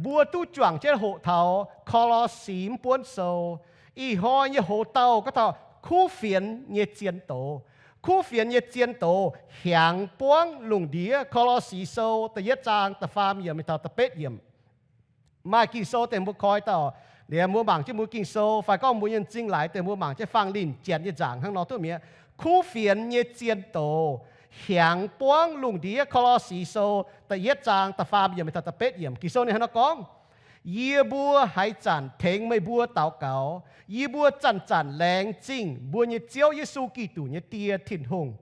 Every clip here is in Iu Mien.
Mbuo duqv juangc jienv hoqc taux Ko^lo^si mv buonv sou. Ih hnoi nyei hoz dauh gorngv taux kuv fienx nyei zien doz. Kuv fienx nyei zien doz hiaangx buangv lungh ndiev. Ko^lo^si sou da'yietv zaang da'faam yiemc mingh taux da'betv yiemc. Maaih Ging-Sou deix mbuo koi dauh, liemh mbuo mangc jienv mbuo Ging-Sou fai gorngv mbuo nyei m'zing laaix deix mbuo mangc jienv fangx linh janx nyei nzaangc hnangv nor duqv mi'aqv. Kuv fienx nyei zien doz hiaangx buangv lungh ndiev. Ko^lo^si sou da'yietv zaang da'faam yiemc mingh taux da'betv yiemc, Ging-Sou ninh hnangv nor gorngv, Yie mbuo haaix zanc tengx meih mbuo daux gaux, yie mbuo zanc-zanc laengz zingh mbuo nyei Ziouv Yesu Giduc nyei Die Tin-Hungh,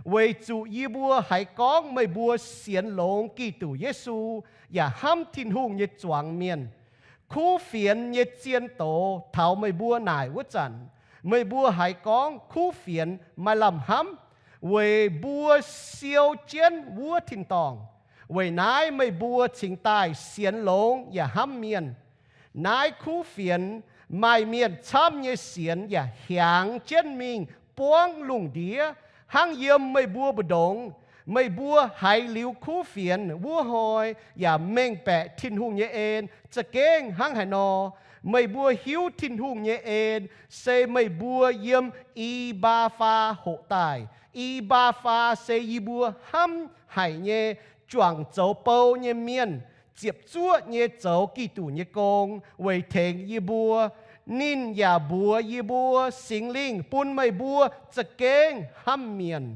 weic zuqc yie mbuo haiz gorngv meih mbuo sienx longx Giduc Yesu yaac hnamv Tin-Hungh nyei zuangx mienh. Kuv fienx nyei zien doz taux meih mbuo naaic wuov zanc, meih mbuo haiz gorngv kuv fienx maaih lamh hnamv, weic mbuo siou jienv wuov tin-dorngh. Weic naaiv meih mbuo cingx daaih sienx longx yaac hnamv mienh. Naaiv kuv fienx maaih mienh camv nyei sienx yaac hiaangx jienv mingh buangv lungh ndiev, hnangv yiem meih mbuo mbu'ndongx. Meih mbuo haiz liuz kuv fienx wuov hnoi yaac mengh baeqc Tin-Hungh nyei en za'gengh hnangv haaix nor. Meih mbuo hiuv Tin-Hungh nyei en se meih mbuo yiem I^mbaa^faa hoqc daaih. I^mbaa^faa se yie mbuo hnamv haic nyei, juangc zoux bou nyei mienh, ziepc zuoqv nyei zoux Giduc nyei gong weic tengx yie mbuo. Ninh yaac mbuox yie mbuo Singx Lingh bun meih mbuo za'gengh hnamv mienh.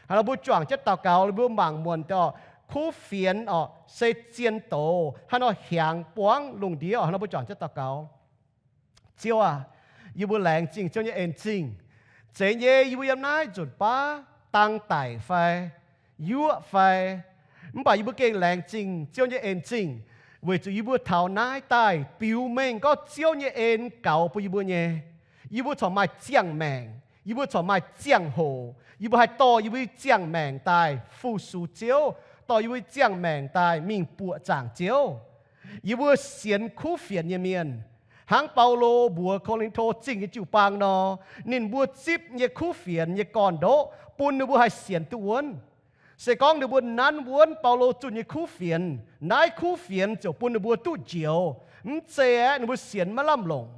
Hnangv nor mbuo juangc jienv daux gaux, mbuo mangc muonc daaih, kuv fienx orqc se zien doz hnangv nor hiaangx buangv lungh ndiev orqc. Hnangv nor mbuo juangc jienv daux gaux. Ziouv aac, yie mbuo laengz zingh Ziouv nyei en zingh. Zeiz nyei yie mbuo yiem naaiv nzunc baav dang daic fai yuoqv fai, mv baac yie mbuo gengh laengz zingh Ziouv nyei en zingh, weic zuqc yie mbuo taux naaiv daaih biux mengh gorngv Ziouv nyei en gaux bun yie mbuo nyei. Yie mbuo corc maaih ziangh maengc, yie mbuo corc maaih ziangh hoc, yie mbuo haih dorh yie mbuo nyei ziangh maengc daaih fu-sux Ziouv, dorh yie mbuo nyei ziangh maengc daaih mingh buoqc zaangc Ziouv. Yie mbuo sienx kuv fienx nyei mienh, hnangv Baulo mbuox Ko^lin^to Zingh nyei jiu-baang nor, ninh mbuo zipv nyei kuv fienx nyei gorn-ndoqv bun ninh mbuo haih sienx duqv wuonv. Se gorngv ninh mbuo nanv wuonv Baulo zunh nyei kuv fienx, naaiv kuv fienx ziouc bun ninh mbuo duqv njoux. Mv zeiz aeqv, ninh mbuo sienx maiv lamh longc.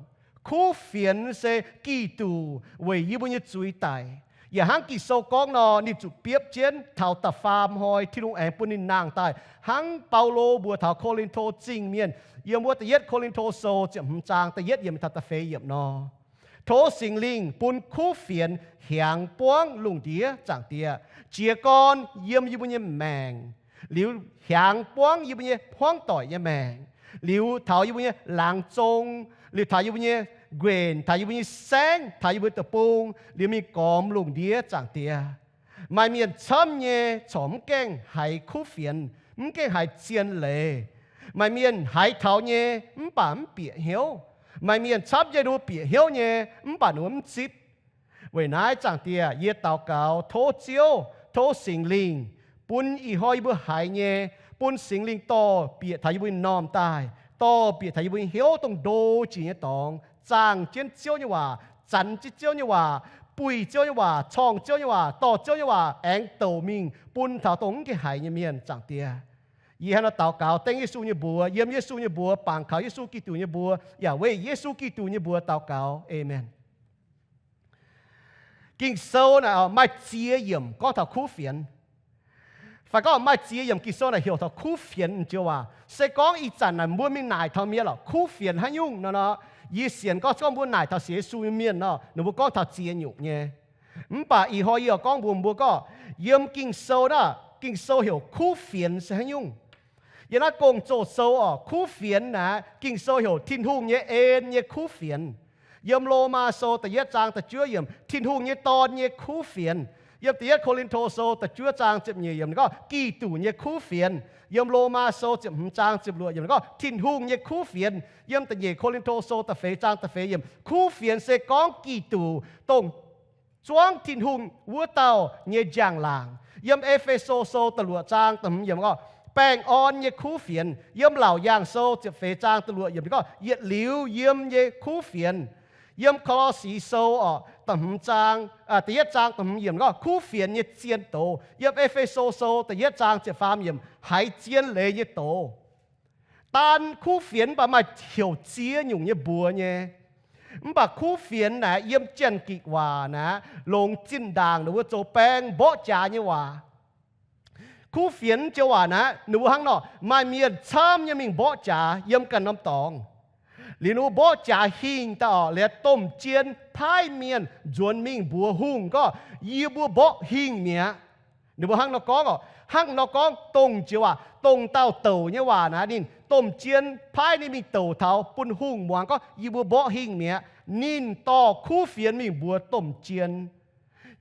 Kuv fienx se Giduc weic yie mbuo nyei zuiz daic. Yaac hnangv Ging-Sou gorngv nor, ninh zuqc biopv jienv taux da'faam hnoi Tin-Hungh aengx bun ninh nangh daaih, hnangv Baulo mbuox taux Ko^lin^to Zingh mienh yiem wuov Da'yietv Ko^lin^to Sou ziepc hmz zaang da'yietv yiemc taux da'feix yiemc nor. Tov Singx Lingh bun kuv fienx hiaangx buangv lungh ndiev, Zaangc Diex, jiez gorn yiem yie mbuo nyei maengc, liuz hiaangx buangv yie mbuo nyei hmuangv doic nyei maengc, liuz taux yie mbuo nyei laangz zong, liuz taux yie mbuo nyei nquenc, taux yie mbuo nyei saengv, taux yie mbuo deic-bung, liuz mingh gormx lungh ndiev, Zaangc Diex. Maaih mienh camv nyei corc mv gaengh haiz kuv fienx, mv gaengh haiz zien leiz. Maaih mienh haiz taux nyei mv baac mv bieqc hnyouv. Maaih mienh camv nyei ninh mbuo bieqc hnyouv nyei, mv baac ninh mbuo mv zipv. Weic naaiv, Zaangc Diex, yie daux gaux tov Ziouv, tov Singx Lingh bun ih hnoi yie mbuo haiz nyei, bun Singx Lingh dorh bieqc taux yie mbuo nyei m'normh daaih, dorh bieqc taux yie mbuo nyei hnyouv dongh ndo jiex nyei dorngx, zaangh jienv Ziouv nyei waac, zanx jienv Ziouv nyei waac, buih Ziouv nyei waac, corngh Ziouv nyei waac, dorh Ziouv nyei waac aengx douc mingh bun taux dongh mv gaengh haiz nyei mienh, Zaangc Diex. Yie hnangv naaiv daux gaux dengv Yesu nyei mbuox, yiem Yesu nyei mbuox, bangc kaux Yesu Giduc nyei mbuox, yaac weic Yesu Giduc nyei mbuox daux gaux. Aamen. Ging-Sou naaic maaih ziex yiemc gorngv taux kuv fienx. Fai gorngv maaih ziex yiemc Ging-Sou naaic heuc taux kuv fienx joux waac. Se gorngv ih zanc naaic mbuo mingh naaic taux mienh lorqc, kuv fienx haaix nyungc nor, nor, yie sienx gorngv, gorngv mbuo naaic taux sienx Yesu mienh nor, ninh mbuo gorngv taux ziex nyungc nyei. Mv baac ih hnoi yie oix gorngv mbuox mbuo gorngv, yiem Ging-Sou naaic, Ging-Sou heuc kuv fienx se haaix nyungc. Yiem naaiv Gong-Zoh Sou orqc, kuv fienx naaic, Ging-Sou heuc Tin-Hungh nyei en nyei kuv fienx. Yiem Lomaa Sou da'yietv zaang da'juov yiemc, Tin-Hungh nyei Dorn nyei kuv fienx. Yiem Da'yietv Ko^lin^to Sou da'juov zaang ziepc nyeic yiemc gorngv, Giduc nyei kuv fienx. Yiem Lomaa Sou ziepc hmz zaang ziepc luoqc yiemc gorngv, Tin-Hungh nyei kuv fienx. Yiem Da'nyeic Ko^lin^to Sou da'feix zaang da'feix yiemc, kuv fienx se gorngv Giduc, dongh zuangv Tin-Hungh wuov dauh nyei njang-laangc. Yiem E^fe^so Sou da'luoqc zaang da'hmz yiemc gorngv, baengh orn nyei kuv fienx. Yiem Laauc Yaangh Sou ziepc feix zaang da'luoqc yiemc gorngv, yietc liuz yiem nyei kuv fienx. Yiem Ko^lo^si Sou orqc, da'hmz zaang, da'yietv zaang da'hmz yiemc gorngv, kuv fienx nyei zien doz. Yiem E^fe^so Sou da'yietv zaang ziepc faam yiemc, haiz zien leiz nyei doz. Daan kuv fienx mv baac maaih heuc ziex nyungc nyei mbuox nyei. Mv baac kuv fienx naaic yiem Janx-Gikc waac naaic longx zinh ndaangc ninh mbuo zoux baeng mborqv jaax nyei waac. Kuv fienx joux waac naaic ninh mbuo hnangv nor, maaih mienh camv nyei mingh mborqv jaax yiem ganh norm dorngx. Liuz ninh mbuo mborqv jaax hingh daaih orqc, liuz domh jien paaiv mienh nzuonx mingh mbuox hungh gorngv, yie mbuo mborqv hingh mi'aqv. Ninh mbuo hnangv nor gorngv orqc. Hnangv nor gorngv dongh joux waac, dongh dauh douc nyei waac naaic ninh domh jien paaiv ninh mingh douc taux bun hungh muangx gorngv, yie mbuo mborqv hingh mi'aqv. Ninh dorh kuv fienx mingh mbuox domh jien.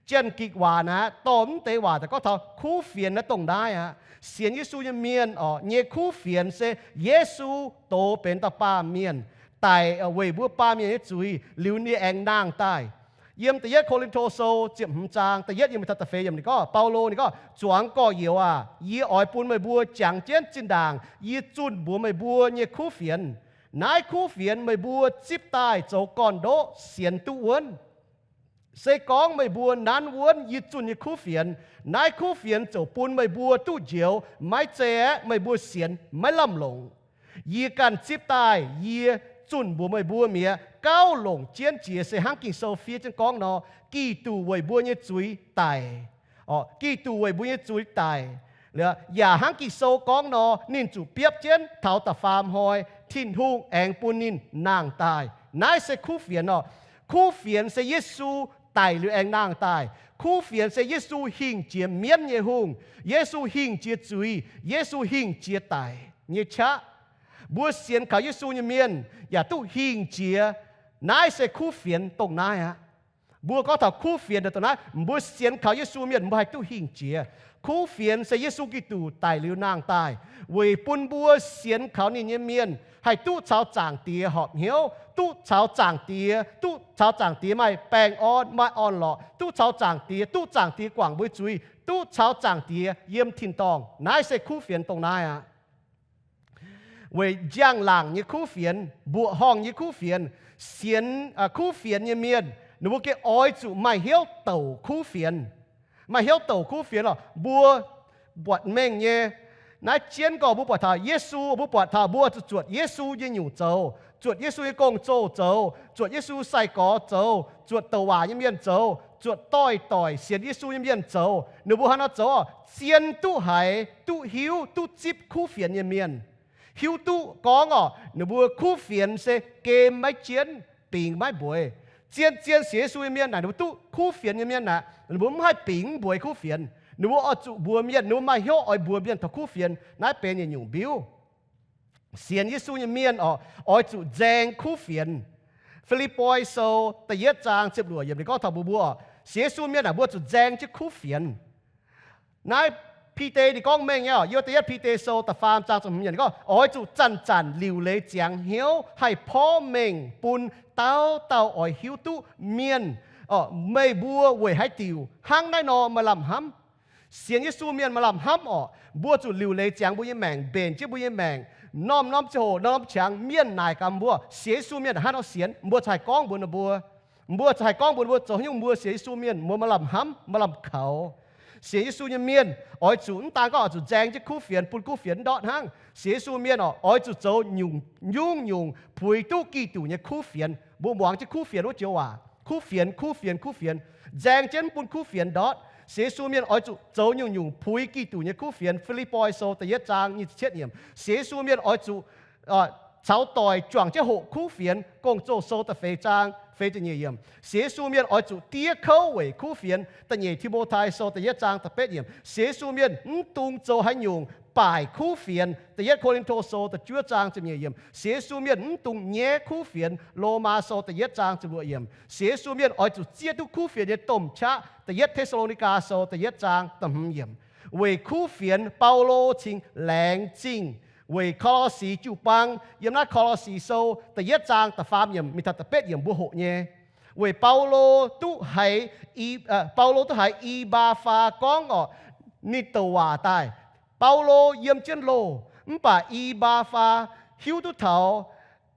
Janx-Gikc waac naaic dorh mv deix waac daaih gorngv taux kuv fienx naaiv dongh naaiv aqv. Sienx Yesu nyei mienh orqc, nyei kuv fienx se Yesu dox benx dauh baamh mienh daic weic mbuo baamh mienh nyei zuiz, liuz ninh aengx nangh daaih. Yiem da'yietv Ko^lin^to Sou ziepc hmz zaang da'yietv yiem taux da'feix yiemc ninh gorngv, Baulo ninh gorngv, zuangx gorx-youz aac, yie oix bun meih mbuo jangx jienv zinh ndaangc yie zunh mbuox meih mbuo nyei kuv fienx. Naaiv kuv fienx meih mbuo zipv daaih zoux gorn-ndoqv sienx duqv wuonv. Se gorngv meih mbuo nanv wuonv yie zunh nyei kuv fienx, naaiv kuv fienx ziouc bun meih mbuo duqv njoux, maiv zeiz aeqv, meih mbuo sienx maiv lamh longc. Yie ganh zipv daaih yie zunh mbuox meih mbuo mi'aqv. Gauh longc jienv jiex se hnangv Ging-Sou fiev jienv gorngv nor, Giduc weic mbuo nyei zuiz daic. Giduc weic mbuo nyei zuiz daic. Yaac hnangv Ging-Sou gorngv nor, ninh zuqc biopv jienv taux da'faam hnoi, Tin-Hungh aengx bun ninh nangh daaih. Naaiv se kuv fienx orqc. Kuv fienx se Yesu daic liuz aengx nangh daaih. Kuv fienx se Yesu hingh jiex mienv nyei hungh, Yesu hingh jiex zuiz, Yesu hingh jiex daic nyei qaqv. Mbuo sienx kaux Yesu nyei mienh yaac duqv hingh jiex. Naaiv se kuv fienx dongh naaiv aqv. Mbuo gorngv taux kuv fienx dongh naaiv, mbuo sienx kaux Yesu mienh mbuo haih duqv hingh jiex. Kuv fienx se Yesu Giduc daic liuz nangh daaih weic bun mbuo sienx kaux ninh nyei mienh haih duqv caux Zaangc Diex horpc hnyouv, duqv caux Zaangc Diex, duqv caux Zaangc Diex maaih baengh orn, maaih orn-lorqc, duqv caux Zaangc Diex, duqv Zaangc Diex guangc mbuo zuiz, duqv caux Zaangc Diex yiem tin-dorngh. Naaiv se kuv fienx dongh naaiv aqv. Weic njang-laangc nyei kuv fienx, mbuoqc horngh nyei kuv fienx, sienx kuv fienx nyei mienh ninh mbuo gengh oix zuqc maaih hnyouv douc kuv fienx. Maaih hnyouv douc kuv fienx lorqc. Mbuo buatc mengh nyei, naaiv jienv gorx mbuo buatc taux Yesu, mbuo buatc taux mbuo zuqc zuotc Yesu nyei nyungc zoux, zuotc Yesu nyei gong-zoh zoux, zuotc Yesu sai-gorx zoux, zuotc douc waac nyei mienh zoux, zuotc doix-doic sienx Yesu nyei mienh zoux. Ninh mbuo hnangv nor zoux orqc, zien duqv haiz, duqv hiuv, duqv zipv kuv fienx nyei mienh. Hiuv duqv gorngv orqc, ninh mbuo kuv fienx se gem maiv jienv, bingx maiv mbueiz. Zien-zien sienx Yesu nyei mienh naaic, ninh mbuo duqv kuv fienx nyei mienh naaic, ninh mbuo mv haih bingx mv mbueiz kuv fienx. Ninh mbuo oix zuqc mbuox mienh, ninh mbuo maaih hnyouv oix mbuox mienh taux kuv fienx. Naaiv benx yietc nyungc mbiuv. Sienx Yesu nyei mienh orqc, oix zuqc nzaeng kuv fienx. Fi^lipv^poi Sou da'yietv zaang ziepc luoqc yiemc ninh gorngv taux mbuo, mbuo orqc, sienx Yesu mienh naaic, mbuo zuqc nzaeng jienv kuv fienx. Naaiv Bide ninh gorngv mengh nyei orqc, yiem da'yietv Bide Sou da'faam zaang ziepc hmz yiemc ninh gorngv, oix zuqc zanc-zanc liuc leiz ziangx hnyouv haih porv mengh bun dauh dauh oix hiuv duqv mienh, meih mbuo weic haaix diuc hnangv naaiv nor maaih lamh hnamv. Sienx Yesu mienh maaih lamh hnamv orqc. Mbuo zuqc liuc leiz ziangx mbuo nyei maengc, mbenc jienv mbuo nyei maengc, norm-norm ziangh hoc, norm-norm qangx mienh naaic gaax mbuo, sienx Yesu mienh hnangv haaix nor sienx, mbuo haih gorngv mbuox ninh mbuo. Mbuo haih gorngv mbuox ninh mbuo zoux haaix nyungc mbuo sienx Yesu mienh, mbuo maaih lamh hnamv, maaih lamh kaux. Sienx Yesu nyei mienh oix zuqc mv daan gorngv oix zuqc nzaeng jienv kuv fienx bun kuv fienx mv ndortv hnangv. Sienx Yesu mienh orqc, oix zuqc zoux nyungc, nyungc-nyungc puix duqv Giduc nyei kuv fienx. Mbuo muangx jienv kuv fienx wuov joux waac, kuv fienx, kuv fienx, kuv fienx, nzaeng jienv mv bun kuv fienx ndortv. Sienx Yesu mienh oix zuqc zoux nyungc-nyungc puix Giduc nyei kuv fienx. Fi^lipv^poi Sou da'yietv zaang nyic ziepc cietv yiemc, sienx Yesu mienh oix zuqc caux doic juangc jienv hoqc kuv fienx. Gong-Zoh Sou da'feix zaang feix ziepc nyeic yiemc, sienx Yesu mienh oix zuqc diev kouv weic kuv fienx. Da'nyeic Ti^mo^tai Sou da'yietv zaang da'betv yiemc, sienx Yesu mienh mv dungx zoux haaix nyungc baaic kuv fienx. Da'yietv Ko^lin^to Sou da'juov zaang ziepc nyeic yiemc, sienx Yesu mienh mv dungx nyaiv kuv fienx. Lomaa Sou da'yietv zaang ziepc luoqc yiemc, sienx Yesu mienh oix zuqc zieqv duqv kuv fienx nyei domh qaqv. Da'yietv Te^saa^lo^ni^gaa Sou da'yietv zaang da'hmz yiemc. Weic kuv fienx Baulo cingx laengz zingh weic Ko^lo^si jiu-baang. Yiem naaiv Ko^lo^si Sou da'yietv zaang da'faam yiemc mingh taux da'betv yiemc mbuo hoqc nyei. Weic Baulo duqv haiz, Baulo duqv haiz E^mbaa^faa gorngv orqc, ninh douc waac daaih. Baulo yiem jienv loh, mv baac E^mbaa^faa hiuv duqv taux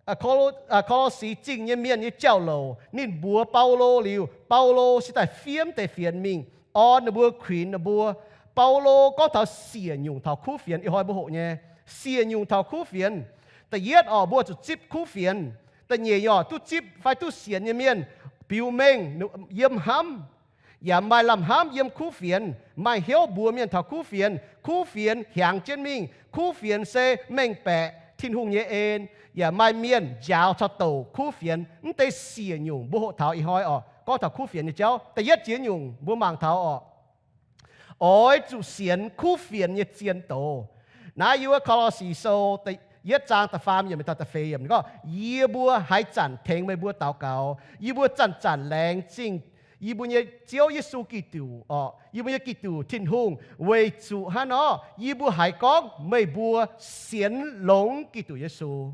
Ko^lo^si Zingh nyei mienh nyei jauv-louc. Ninh mbuox Baulo liuz, Baulo se daaih fiev deix fienx mingh orn ninh mbuo, kuinx ninh mbuo. Baulo gorngv taux siec nyungc taux kuv fienx, ih hnoi mbuo hoqc nyei, siec nyungc taux kuv fienx. Da'yietv orqc, mbuo zuqc zipv kuv fienx. Da'nyeic orqc, duqv zipv fai duqv sienx nyei mienh biux mengh yiem hnamv, yaac maaih lamh hnamv yiem kuv fienx, maaih hnyouv mbuox mienh taux kuv fienx. Kuv fienx hiaangx jienv mingh. Kuv fienx se mengh baeqc Tin-Hungh nyei en, yaac maaih mienh njaaux caux douc kuv fienx. Mv deix siec nyungc mbuo hoqc taux ih hnoi orqc, gorngv taux kuv fienx nyei jauv. Da'yietv jiex nyungc mbuo mangc taux orqc, oix zuqc sienx kuv fienx nyei zien doz. Naaiv yiem wuov Ko^lo^si Sou yietv zaang da'faam yiemc taux da'feix yiemc gorngv, Yie mbuo haaix zanc tengx meih mbuo daux gaux, yie mbuo zanc-zanc laengz zingh yie mbuo nyei Ziouv Yesu Giduc orqc, yie mbuo nyei Giduc Tin-Hungh, weic zuqc hnangv nor yie mbuo haiz gorngv meih mbuo sienx longx Giduc Yesu.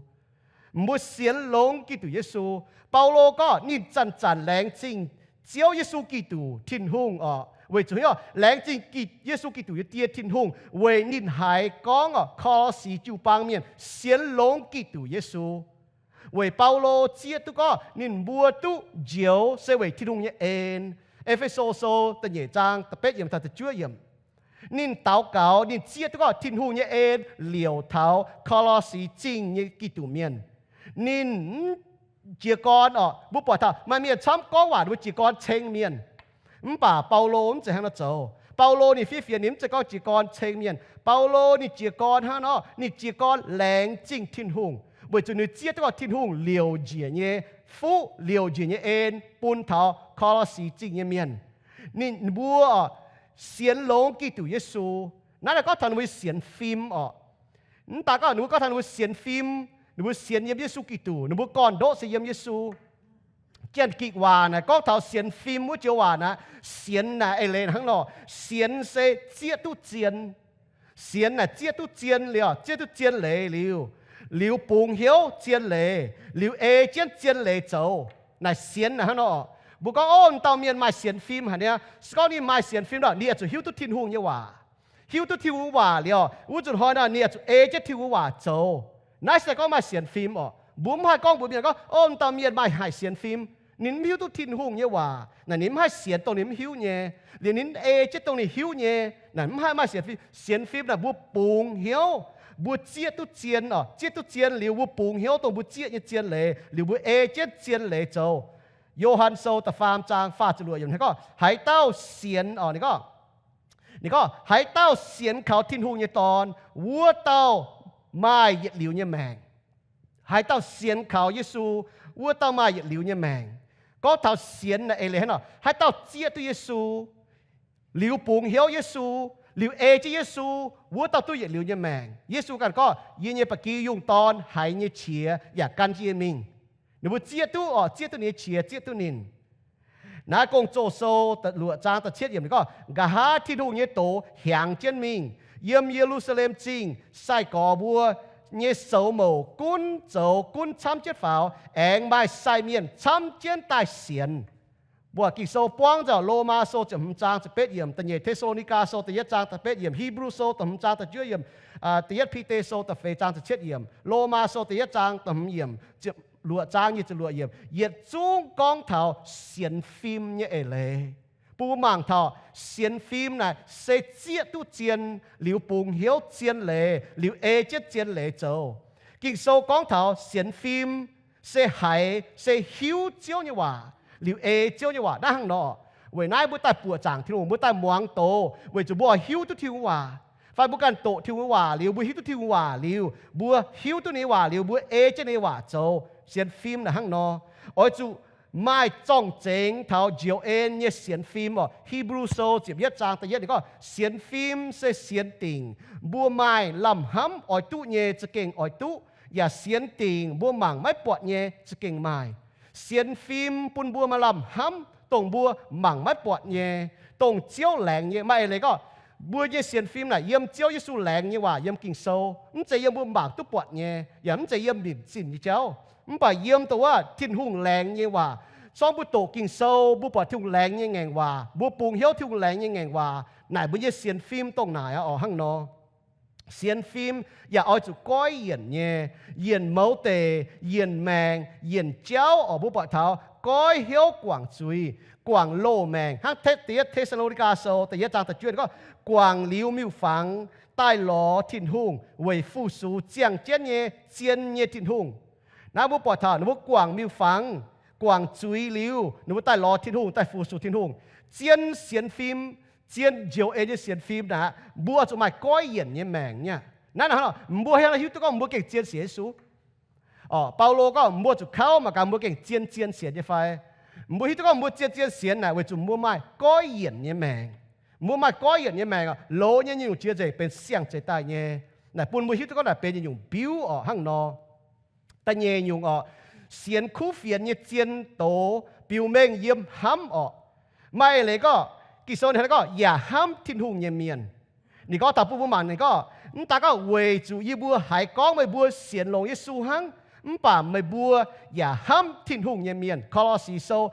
Mbuo sienx longx Giduc Yesu. Baulo gorngv ninh zanc-zanc laengz zingh Ziouv Yesu Giduc Tin-Hungh orqc, weic zuqc hnangv nor laengz zingh Yesu Giduc nyei Die Tin-Hungh weic ninh haiz gorngv orqc, Ko^lo^si jiu-baang mienh sienx longx Giduc Yesu. Weic Baulo zieqv duqv gorngv ninh mbuo duqv njoux se weic Tin-Hungh nyei en. E^fe^so Sou da'nyeic zaang da'betv yiemc taux da'juov yiemc. Ninh daux gaux, ninh zieqv duqv gorngv Tin-Hungh nyei en liouc taux Ko^lo^si Zingh nyei Giduc mienh. Ninh mv jiez gorn orqc, mbuo buatc taux maaih mienh camv gorngv waac ninh mbuo jiez gorn ceng mienh. Mv baac Baulo mv zeiz hnangv nor zoux. Baulo ninh fiev fienx ninh mv zeiz gorngv jiez gorn ceng mienh. Baulo ninh jiez gorn hnangv nor, ninh jiez gorn laengz zingh Tin-Hungh, weic zuqc ninh zieqv duqv gorngv Tin-Hungh liouc njiec nyei fuqv, liouc njiec nyei en bun taux Ko^lo^si Zingh nyei mienh. Ninh mbuo sienx longx Giduc Yesu. Naaiv naaic gorngv taux ninh mbuo sienx fim orqc. Mv daaih gorngv ninh mbuo gorngv taux ninh mbuo sienx fim, ninh mbuo sienx yiem Yesu Giduc, ninh mbuo gorn-ndoqv se yiem Yesu. Janx-Gikc waac naaic gorngv taux sienx fim wuov joux waac naaic, sienx naaic eix leiz hnangv nor, sienx se zieqv duqv zien. Sienx naaic zieqv duqv zien liuz, zieqv duqv zien leiz liuz, liuz bungx hnyouv zien leiz, liuz ei jienv zien leiz zoux. Naaic sienx naaic hnangv nor. Mbuo gorngv, ov, dauh mienh maaih sienx fim haic niaa. Se gorngv ninh maaih sienx fim nor, ninh yaac zuqc hiuv duqv Tin-Hungh nyei waac. Hiuv duqv Tin-Hungh waac liuz, wuov nzunc hnoi nor ninh yaac zuqc ei jienv Tin-Hungh waac zoux. Naaiv se gorngv maaih sienx fim orqc. Mbuo mv haih gorngv mbuox mienh gorngv, ov, dauh mienh maaih haic sienx fim. Ninh mv hiuv duqv Tin-Hungh nyei waac naaic, ninh mv haih sienx dongh ninh mv hiuv nyei. Liuz ninh mv ei jienv dongh ninh hiuv nyei, naaic mv haih maaih sienx fim. Sienx fim naaic mbuo bungx hnyouv, mbuo zieqv duqv zien orqc. Zieqv duqv zien liuz mbuo bungx hnyouv dongh mbuo zieqv nyei zien leiz, liuz mbuo ei jienv zien leiz zoux. Yo^han Sou da'faam zaang faah ziepc luoqc yiemc gorngv, haaix dauh sienx orqc, ninh gorngv, ninh gorngv, haaix dauh sienx kaux Tin-Hungh nyei Dorn, wuov dauh maaih yietc liuz nyei maengc. Haaix dauh sienx kaux Yesu, wuov dauh maaih yietc liuz nyei maengc. Gorngv taux sienx naaic eix leiz hnangv nor, haaix dauh zieqv duqv Yesu, liuz bungx hnyouv Yesu, liuz ei jienv Yesu, wuov dauh duqv yietc liuz nyei maengc. Yesu ganh gorngv, yie nyei ba'gi yungh dorn haiz nyei qiex yaac gan jienv yie mingh. Ninh mbuo zieqv duqv orqc, zieqv duqv ninh nyei qiex, zieqv duqv ninh. Naaiv Gong-Zoh Sou luoqc zaang da'cietv yiemc ninh gorngv, nqa'haav Tin-Hungh nyei doz hiaangx jienv mingh. Yiem Ye^lu^saa^lem Zingh sai-gorx mbuo nyei soux mouc gunv zoux gunv camv jienv faaux, aengx maaih sai mienh camv jienv daaih sienx. Mbuo Ging-Sou buangv nzauh Lomaa Sou ziepc hmz zaang ziepc betv yiemc, da'nyeic Te^saa^lo^ni^gaa Sou da'yietv zaang da'betv yiemc, Hipv^lu Sou da'hmz zaang da'juov yiemc, da'yietv Bide Sou da'feix zaang ziepc cietv yiemc, Lomaa Sou da'yietv zaang da'hmz yiemc, ziepc luoqc zaang nyic ziepc luoqc yiemc, yietc zungv gorngv taux sienx fim nyei eix leiz. Bun mbuo mangc taux sienx fim naaic se zieqv duqv zien, liuz bungx hnyouv zien leiz, liuz ei jienv zien leiz zoux. Ging-Sou gorngv taux sienx fim se haiz, se hiuv Ziouv nyei waac, liuz ei Ziouv nyei waac naaiv hnangv nor. Weic naaiv mbuo daaih buoqc zaangc Tin-Hungh, mbuo daaih muangx doz, weic zuqc mbuo hiuv duqv Tin-Hungh waac. Fai mbuo ganh doqc Tin-Hungh waac liuz, mbuo hiuv duqv Tin-Hungh waac liuz, mbuo hiuv duqv ninh nyei waac liuz, mbuo ei jienv ninh nyei waac zoux. Sienx fim naaic hnangv nor. Oix zuqc maaih zorng-zengx taux njoux en nyei sienx fim orqc. Hipv^lu Sou ziepc yietv zaang da'yietv ninh gorngv, sienx fim se sienx dingc mbuo maaih lamh hnamv oix duqv nyei za'gengh oix duqv, yaac sienx dingc mbuo mangc maiv buatc nyei za'gengh maaih. Sienx fim bun mbuo maaih lamh hnamv dongh mbuo mangc maiv buatc nyei, dongh Ziouv laengz nyei. Maaih eix leiz gorngv, mbuo nyei sienx fim naaic yiem Ziouv Yesu laengz nyei waac yiem Ging-Sou, mv zeiz yiem mbuo mangc duqv buatc nyei, yaac mv zeiz yiem nimc zinh nyei jauv. Mv baac yiem dongh wuov Tin-Hungh laengz nyei waac. Zorngv mbuo doqc Ging-Sou, mbuo buatc Tin-Hungh laengz nyei ngaengc waac, mbuo bungx hnyouv Tin-Hungh laengz nyei ngaengc waac, naaic mbuo nyei sienx fim dongh naaic aqv orqc. Hnangv nor, sienx fim yaac oix zuqc goiv yienc nyei, yienc mouz deic, yienc maengc, yienc jauv orqc. Mbuo buatc taux goiv hnyouv guangc zuiz, guangc loz-maengc. Hnangv Te^, da'yietv Te^saa^lo^ni^gaa Sou da'yietv zaang da'juov gorngv, guangc liuz miuc-fangx, daaih lorz Tin-Hungh weic fu-sux ziangh jienv nyei zien nyei Tin-Hungh. Naaiv mbuo buatc taux ninh mbuo guangc miuc-fangx, guangc zuiz liuz, ninh mbuo daaih lorz Tin-Hungh, daaih fu-sux Tin-Hungh. Zien sienx fim, zien njoux en nyei sienx fim naaic, mbuo zuqc maaih goiv yienc nyei maengc nyei. Naaiv, naaiv, mbuo hiuv duqv gorngv mbuo gengh zien sienx Yesu. Orqc, Baulo gorngv mbuo zuqc kauv mangc gaax mbuo gengh zien, zien sienx nyei fai. Mbuo hiuv duqv gorngv mbuo zien, zien sienx naaic weic zuqc mbuo maaih goiv yienc nyei maengc. Mbuo maaih goiv yienc nyei maengc, loz nyei nyungc jiex nzengc benx siang-zeix daaih nyei. Naaic bun mbuo hiuv duqv gorngv naaic benx yietc nyungc biuv orqc, hnangv nor. Da'nyeic nyungc orqc, sienx kuv fienx nyei zien doz biux mengh yiem hnamv orqc. Maaih eix leiz gorngv, Ging-Sou ninh gorngv yaac hnamv Tin-Hungh nyei mienh. Ninh gorngv taux bun mbuo mangc, ninh gorngv, mv daaih gorngv weic zuqc yie mbuo haiz gorngv meih mbuo sienx longx Yesu hnangv, mv baac meih mbuo yaac hnamv Tin-Hungh nyei mienh. Ko^lo^si Sou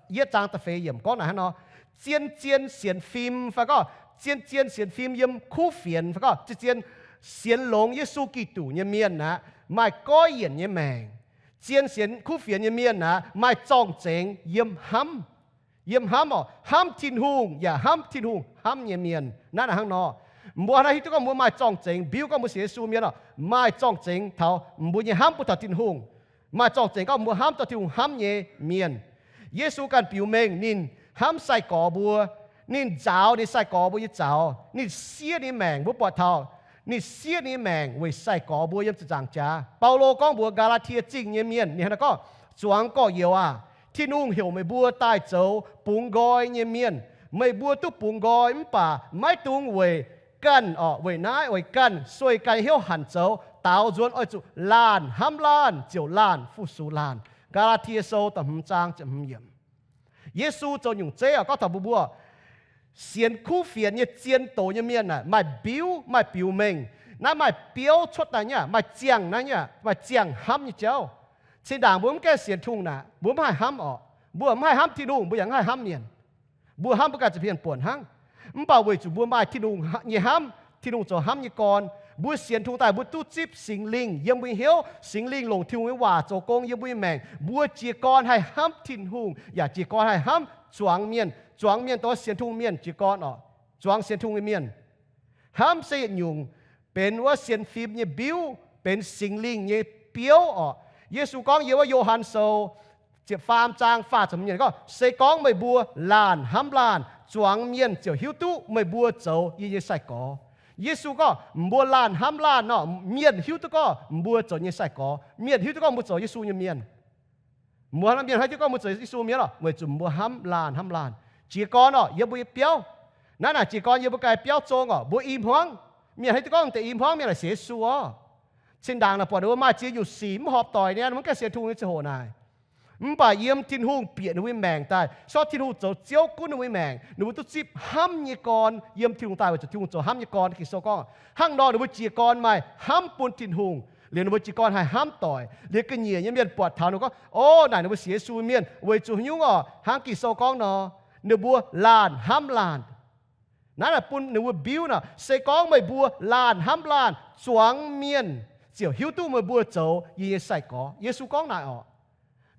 yietv zaang da'feix yiemc gorngv naaic hnangv nor, zien, zien sienx fim fai gorngv zien, zien sienx fim yiem kuv fienx fai gorngv zien, zien sienx longx Yesu Giduc nyei mienh aqv, maaih goiv yienc nyei maengc. Zien sienx kuv fienx nyei mienh aqv, maaih zorng-zengx yiem hnamv. Yiem hnamv orqc, hnamv Tin-Hungh yaac hnamv Tin-Hungh hnamv nyei mienh. Naaiv naaic hnangv nor, mbuo naaiv hiuv duqv gorngv mbuo maaih zorng-zengx biuv gorngv mbuo sienx Yesu mienh orqc, maaih zorng-zengx taux mbuo nyei hnamv bun taux Tin-Hungh, maaih zorng-zengx gorngv mbuo hnamv taux Tin-Hungh hnamv nyei mienh. Yesu ganh biux mengh ninh hnamv sai-gorx mbuo, ninh nzaaux ninh sai-gorx mbuo nyei zaux, ninh siev ninh maengc. Mbuo buatc taux ninh siev ninh maengc weic sai-gorx mbuo yiem ziepc nzaangc jaax. Baulo gorngv mbuox Gaa^laa^tie Zingh nyei mienh, ninh hnangv naaiv gorngv, zuangx gorx-youz aah, Tin-Hungh heuc meih mbuo daaih zoux bungx nqoi nyei mienh. Meih mbuo duqv bungx nqoi mv baac maiv dungx weic ganh orqc, weic naaiv weic ganh sueih ganh hnyouv hanc zoux. Daaux nzuonx oix zuqc laanh hnamv laanh ziouc laanh fu-sux laanh. Gaa^laa^tie Sou da'hmz zaang ziepc hmz yiemc. Yesu zoux nyungc zeiv orqc, gorngv taux mbuo, mbuo sienx kuv fienx nyei zien doz nyei mienh aah, maaih biuv, maaih biux mengh. Naaiv maaih biouv cuotv daaih nyei, maaih ziangh naaiv nyei, maaih ziangh hnamv nyei jauv. Cin-ndaangc mbuo mv gaengh sienx Tin-Hungh naaic, mbuo mv haih hnamv orqc. Mbuo mv haih hnamv Tin-Hungh, mbuo yaac mv haih hnamv mienh. Mbuo hnamv mbuo ganh ziepc hmien buonc hnangv. Mv baac weic zuqc mbuo maaih Tin-Hungh nyei hnamv, Tin-Hungh zoux hnamv nyei gorn, mbuo sienx Tin-Hungh daaih mbuo duqv zipv Singx Lingh yiem mbuo nyei hnyouv. Singx Lingh longc Tin-Hungh nyei waac zoux gong yiem mbuo nyei maengc. Mbuo jiez gorn haih hnamv Tin-Hungh yaac jiez gorn haih hnamv zuangx mienh. Zuangx mienh dongh sienx Tin-Hungh mienh jiez gorn orqc. Zuangx sienx Tin-Hungh nyei mienh. Hnamv se yietc nyungc benx wuov sienx fim nyei mbiuv, benx Singx Lingh nyei biouv orqc. Yesu gorngv yiem wuov Yo^han Sou ziepc faam zaang faah ziepc hmz yiemc gorngv, se gorngv meih mbuo laanh hnamv laanh, zuangx mienh ziouc hiuv duqv meih mbuo zoux yie nyei sai-gorx. Yesu gorngv mbuo laanh hnamv laanh nor, mienh hiuv duqv gorngv mbuo zoux nyei sai-gorx. Mienh hiuv duqv gorngv mbuo zoux Yesu nyei mienh. Mbuo hnamv mienh haih hiuv gorngv mbuo zoux Yesu mienh orqc, weic zuqc mbuo hnamv laanh hnamv laanh. Jiez gorn orqc, yiem mbuo nyei biauv. Naaiv naaic jiez gorn yiem mbuo ganh biauv zong orqc, mbuo i hmuangv. Mienh haih hiuv duqv gorngv deix i hmuangv mienh naaic sienx Yesu orqc. Cin-ndaangc naaic buatc ninh mbuo maaih ziex nyungc sic mv horpc doic nyei, mbuo mv gaengh sienx Tin-Hungh nyei ziangh hoc naaic. Mv baac yiem Tin-Hungh bieqc ninh mbuo nyei maengc daaih, corc Tin-Hungh zoux Ziouv gunv ninh mbuo nyei maengc, ninh mbuo duqv zipv hnamv nyei gorn yiem Tin-Hungh daaih, weic zuqc Tin-Hungh zoux hnamv nyei gorn. Ging-Sou gorngv hnangv nor, ninh mbuo jiez gorn maaih hnamv bun Tin-Hungh, liuz ninh mbuo jiez gorn haih hnamv doic. Liuz ga'nyiec nyei mienh buatc taux ninh gorngv, o, naaic ninh mbuo sienx Yesu mienh weic zuqc haaix nyungc orqc? Hnangv Ging-Sou gorngv nor, ninh mbuo laanh hnamv laanh. Naaiv naaic bun ninh mbuo mbiuv nor, se gorngv meih mbuo laanh hnamv laanh, zuangx mienh ziouc hiuv duqv meih mbuo zoux yie nyei sai-gorx. Yesu gorngv naaic orqc.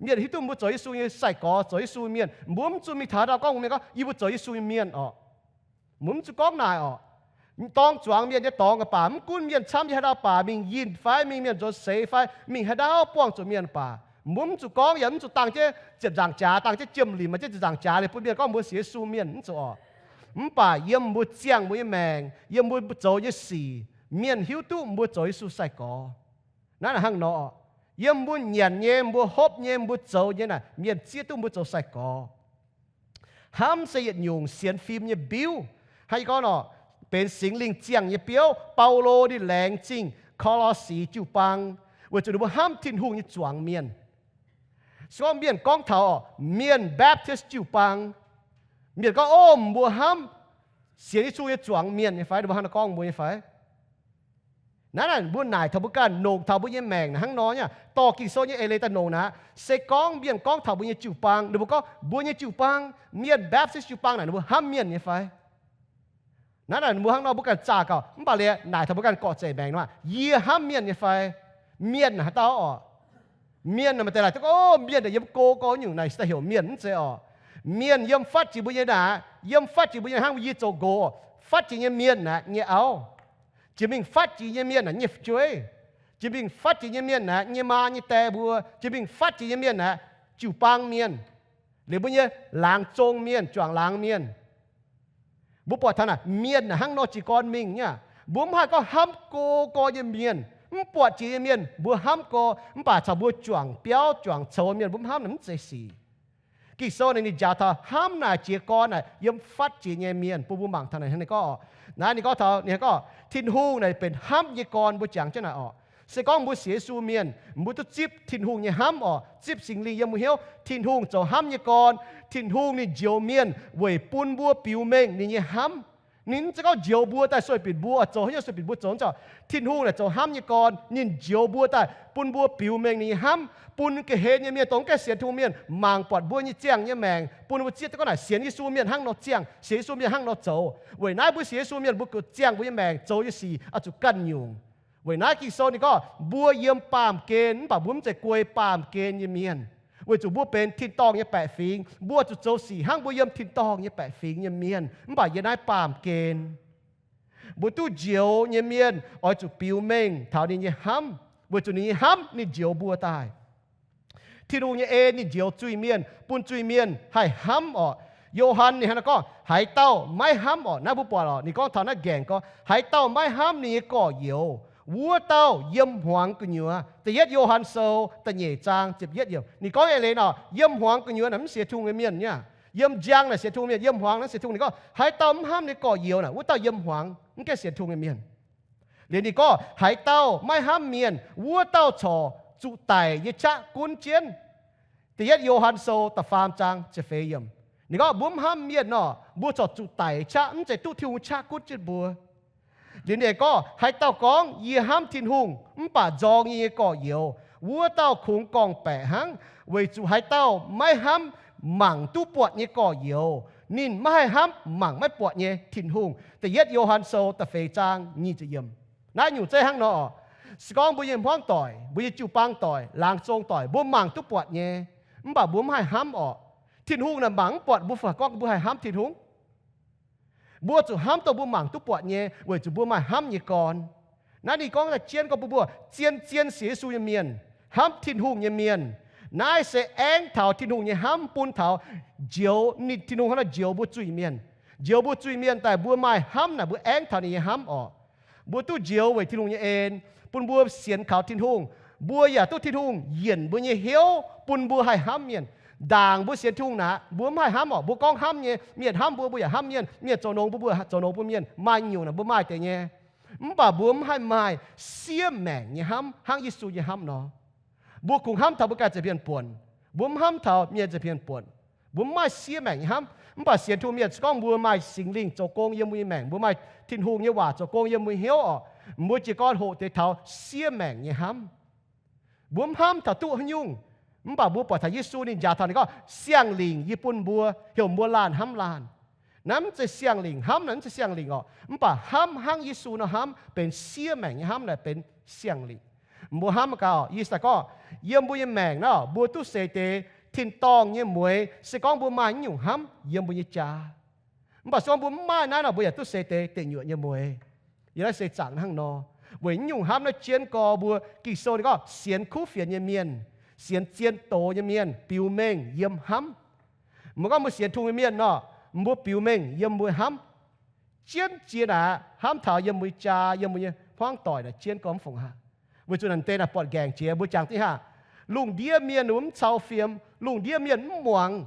Mienh hiuv duqv mbuo zoux Yesu nyei sai-gorx, zoux Yesu mienh. Mbuo mv zuqc mingh taux haaix dauh gorngv mbuo mienh gorngv, yie mbuo zoux Yesu nyei mienh orqc. Mbuo mv zuqc gorngv naaic orqc. Dorng zuangx mienh nyei dorngx baac, mv gunv mienh camv yie haaix dauh baac, mingh yinh fai mingh mienh nzuonx seix fai mingh haaix dauh buangh zuqc mienh baac, mbuo mv zuqc gorngv, yaac mv zuqc dangh jienv ziepc nzaangc jaax, dangh jienv jiem-limc, maaih jienv ziepc nzangc jaax liuz bun mienh gorngv mbuo sienx Yesu mienh, mv zuqc orqc. Mv baac yiem mbuo ziangh mbuo nyei maengc, yiem mbuo zoux nyei sic, mienh hiuv duqv mbuo zoux Yesu sai-gorx. Naaiv naaic hnangv nor orqc. Yiem mbuo nyanc nyei, mbuo hopv nyei, mbuo zoux nyei naaic, mienh zieqv duqv mbuo zoux sai-gorx. Hnamv se yietc nyungc sienx fim nyei mbiuv. Hnangv yie gorngv nor, benx Singx Lingh ziangh nyei biouv. Baulo ninh laengz zingh Ko^lo^si jiu-baang weic zuqc ninh mbuo hnamv Tin-Hungh nyei zuangx mienh. Se gorngv mienh gorngv taux orqc, mienh Baptist jiu-baang, mienh gorngv, o, mbuo hnamv sienx Yesu nyei zuangx mienh nyei fai? Ninh mbuo hnangv naaiv gorngv mbuo nyei fai? Naaiv naaic mbuo naaic taux mbuo ganh, nongc taux mbuo nyei maengc naaic hnangv nor nyei. Dorh Ging-Sou nyei eix leiz daaih nongc naaic, se gorngv mienh gorngv taux mbuo nyei jiu-baang, ninh mbuo gorngv mbuo nyei jiu-baang, mienh Baptist jiu-baang naaic ninh mbuo hnamv mienh nyei fai? Naaiv naaic mbuo hnangv nor mbuo ganh zaah gauh, mv baac liuz naaic taux mbuo ganh gorqv-zeic maengc nor, yie hnamv mienh nyei fai? Mienh haaix dauh orqc? Mienh naaic maaih deix laaic duqv gorngv, o, mienh naaic yiem go gorx nyungc naaic se daaih heuc mienh, mv zeiz orqc. Mienh yiem fatv jiex mbuo nyei naaic, yiem fatv jiex mbuo nyei hnangv mbuo yie zoux nqox, fatv jiex nyei mienh naaic nyei auv. Jiex mingh fatv jiex nyei mienh naaic nyei fu'jueiv, jiex mingh fatv jiex nyei mienh naaic nyei maa nyei dae mbuo, jiex mingh fatv jiex nyei mienh naaic jiu-baang mienh, liuz mbuo nyei laangz zong mienh, juangc laangz mienh. Mbuo buatc taux naaic mienh naaic hnangv nor jiez gorn mingh nyei aqv. Mbuo mv haih gorngv hnamv go gorx nyei mienh, mv buatc jiex nyei mienh mbuo hnamv go, mv baac caux mbuo juangc biauv juangc coux mienh mbuo mv hnamv naaic mv zeiz sic. Ging-Sou naaic ninh njaaux taux hnamv naaic jiez gorn naaic yiem fatv jiex nyei mienh, bun mbuo mangc taux naaic hnangv naaiv gorngv. Naaiv ninh gorngv taux, ninh gorngv Tin-Hungh naaic benx hnamv nyei gorn, mbuo jangx jienv naaic orqc. Se gorngv mbuo sienx Yesu mienh, mbuo duqv zipv Tin-Hungh nyei hnamv orqc, zipv Singx Lingh yiem mbuo hnyouv. Tin-Hungh zoux hnamv nyei gorn. Tin-Hungh ninh njoux mienh weic bun mbuo biux mengh ninh nyei hnamv. Ninh mv zeiz gorngv njoux mbuo daaih sueih binc mbuo oix zoux haaix nyungc, sueih binc mbuo zoux. Tin-Hungh naaic zoux hnamv nyei gorn, ninh njoux mbuo daaih bun mbuo biux mengh ninh nyei hnamv, bun ga'hlen nyei mienh, dongh mv gaengh sienx Tin-Hungh mienh mangc buatc mbuo nyei ziangh nyei maengc, bun mbuo zieqv duqv gorngv naaic sienx Yesu mienh hnangv nor ziangh, sienx Yesu mienh hnangv nor zoux. Weic naaiv mbuo sienx Yesu mienh mbuo ziangh mbuo nyei maengc zoux nyei sic oix zuqc ganh nyungc. Weic naaiv Ging-Sou ninh gorngv mbuo yiem baamh gen mv baac mbuo mv zeiz guei baamh gen nyei mienh, weic zuqc mbuo benx tin-dorngh nyei baeqc fingx. Mbuo zuqc zoux sic hnangv mbuo yiem tin-dorngh nyei baeqc fingx nyei mienh, mv baac yiem naaiv baamh gen. Mbuo duqv njoux nyei mienh oix zuqc biux mengh taux ninh nyei hnamv, weic zuqc ninh nyei hnamv ninh njoux mbuo daaih. Tin-Hungh nyei en ninh njoux zuiz-mienh, bun zuiz-mienh haih hnamv orqc. Yo^han ninh hnangv naaiv gorngv, haaix dauh maiv hnamv orqc, naaiv mbuo buatc orqc, ninh gorngv taux naaiv nqaengc gorngv, haaix dauh maiv hnamv ninh nyei gorx-youz, wuov dauh yiem hmuangx gu'nyuoz. Da'yietv Yo^han Sou da'nyeic zaang ziepc yietv yiemc ninh gorngv eix leiz orqc, yiem hmuangx gu'nyuoz naaic mv sienx Tin-Hungh nyei mienh nyei aqv. Yiem njang naaic sienx Tin-Hungh mienh, yiem hmuangx naaiv sienx Tin-Hungh. Ninh gorngv haaix dauh mv hnamv ninh gorx-youz naaic, wuov dauh yiem hmuangx mv gaengh sienx Tin-Hungh nyei mienh. Liuz ninh gorngv haaix dauh maiv hnamv mienh, wuov dauh corc zuqc daic nyei qaqv gunv jienv. Da'yietv Yo^han Sou da'faam zaang ziepc feix yiemc ninh gorngv mbuo mv hnamv mienh orqc, mbuo corc zuqc daic qaqv, mv zeiz duqv Tin-Hungh qaqv gunv jienv mbuo. Liuz ninh gorngv, haaix dauh gorngv, yie hnamv Tin-Hungh mv baac nzorng yie nyei gorx-youz, wuov dauh kungx gorngv-baeqc hnangv, weic zuqc haaix dauh maiv hnamv mangc duqv buatc nyei gorx-youz, ninh maiv haih hnamv mangc maiv buatc nyei Tin-Hungh. Da'yietv Yo^han Sou da'feix zaang nyic ziepc yiemc. Naaiv nyungc zeiv hnangv nor orqc. Se gorngv mbuo nyei hmuangv doic, mbuo nyei jiu-baang doic, laangz zong doic, mbuo mangc duqv buatc nyei, mv baac mbuo mv haih hnamv orqc. Tin-Hungh naaic mangc mv buatc, mbuo fai gorngv mbuo haih hnamv Tin-Hungh? Mbuo zuqc hnamv dongh mbuo mangc duqv buatc nyei, weic zuqc mbuo maaih hnamv nyei gorn. Naaiv ninh gorngv daaih jienv gorngv bun mbuo zien-zien sienx Yesu nyei mienh, hnamv Tin-Hungh nyei mienh, naaiv se aengv taux Tin-Hungh nyei hnamv bun taux njoux ninh, Tin-Hungh hnangv naaiv njoux mbuo zuiz-mienh. Njoux mbuo zuiz-mienh daaih mbuo maaih hnamv naaic mbuo aengv taux ninh nyei hnamv orqc. Mbuo duqv njoux weic Tin-Hungh nyei en, bun mbuo sienx kaux Tin-Hungh. Mbuo yaac duqv Tin-Hungh yienc mbuo nyei hnyouv bun mbuo haih hnamv mienh. Ndaangc mbuo sienx Tin-Hungh naaic, mbuo mv haih hnamv orqc. Mbuo gorngv hnamv nyei, mienh hnamv mbuo, mbuo yaac hnamv mienh. Mienh zoux nongx mbuo, mbuo zoux nongx bun mienh. Maaih nyungc naaic mbuo maaih deix nyei. Mv baac mbuo mv haih maaih siev maengc nyei hnamv hnangv Yesu nyei hnamv nor. Mbuo kungx hnamv taux mbuo ganh za'hmien buonc. Mbuo mv hnamv taux mienh za'hmien buonc. Mbuo mv maaih siev maengc nyei hnamv. Mv baac sienx Tin-Hungh mienh se gorngv mbuo maaih Singx Lingh zoux gong yiem mbuo nyei maengc, mbuo maaih Tin-Hungh nyei waac zoux gong yiem mbuo hnyouv orqc, mbuo jiez gorn hoqc deix taux siev maengc nyei hnamv. Mbuo mv hnamv taux duqv haaix nyungc. Mv baac mbuo buatc taux Yesu ninh njaaux taux ninh gorngv, siang-lingc yie bun mbuo, heuc mbuo laanh hnamv laanh. Naaiv mv zeiz siang-lingc hnamv, naaiv mv zeiz siang-lingc orqc. Mv baac hnamv hnangv Yesu nor hnamv benx siev maengc nyei hnamv naaic benx siang-lingc. Mbuo hnamv gaax, Yesu gorngv, yiem mbuo nyei maengc naaiv, mbuo duqv seix deix tin-dorngh nyei mueix. Se gorngv mbuo maaih nyungc hnamv yiem mbuo nyei jaax, mv baac se gorngv mbuo mv maaih naaiv nor, mbuo yaac duqv seix deix deic nyuoqc nyei mueix. Yiem naaiv seix zaangc hnangv nor, weic nyungc hnamv naaiv jienv gorx mbuo. Ging-Sou ninh gorngv sienx kuv fienx nyei mienh, sienx zien doz nyei mienh biux mengh yiem hnamv. Mbuo gorngv mbuo sienx Tin-Hungh nyei mienh nor, mbuo biux mengh yiem mbuo hnamv. Jienv jiex naaic hnamv taux yiem mbuo nyei jaa, yiem mbuo nyei hmuangv doic naaic jienv gorx mv fungc haac. Weic zuqc naaic deix naaic buatc nqaengc jiex, mbuo jangx dingv haac, lungh ndiev mienh wuov mv cau fiem, lungh ndiev mienh mv muangx.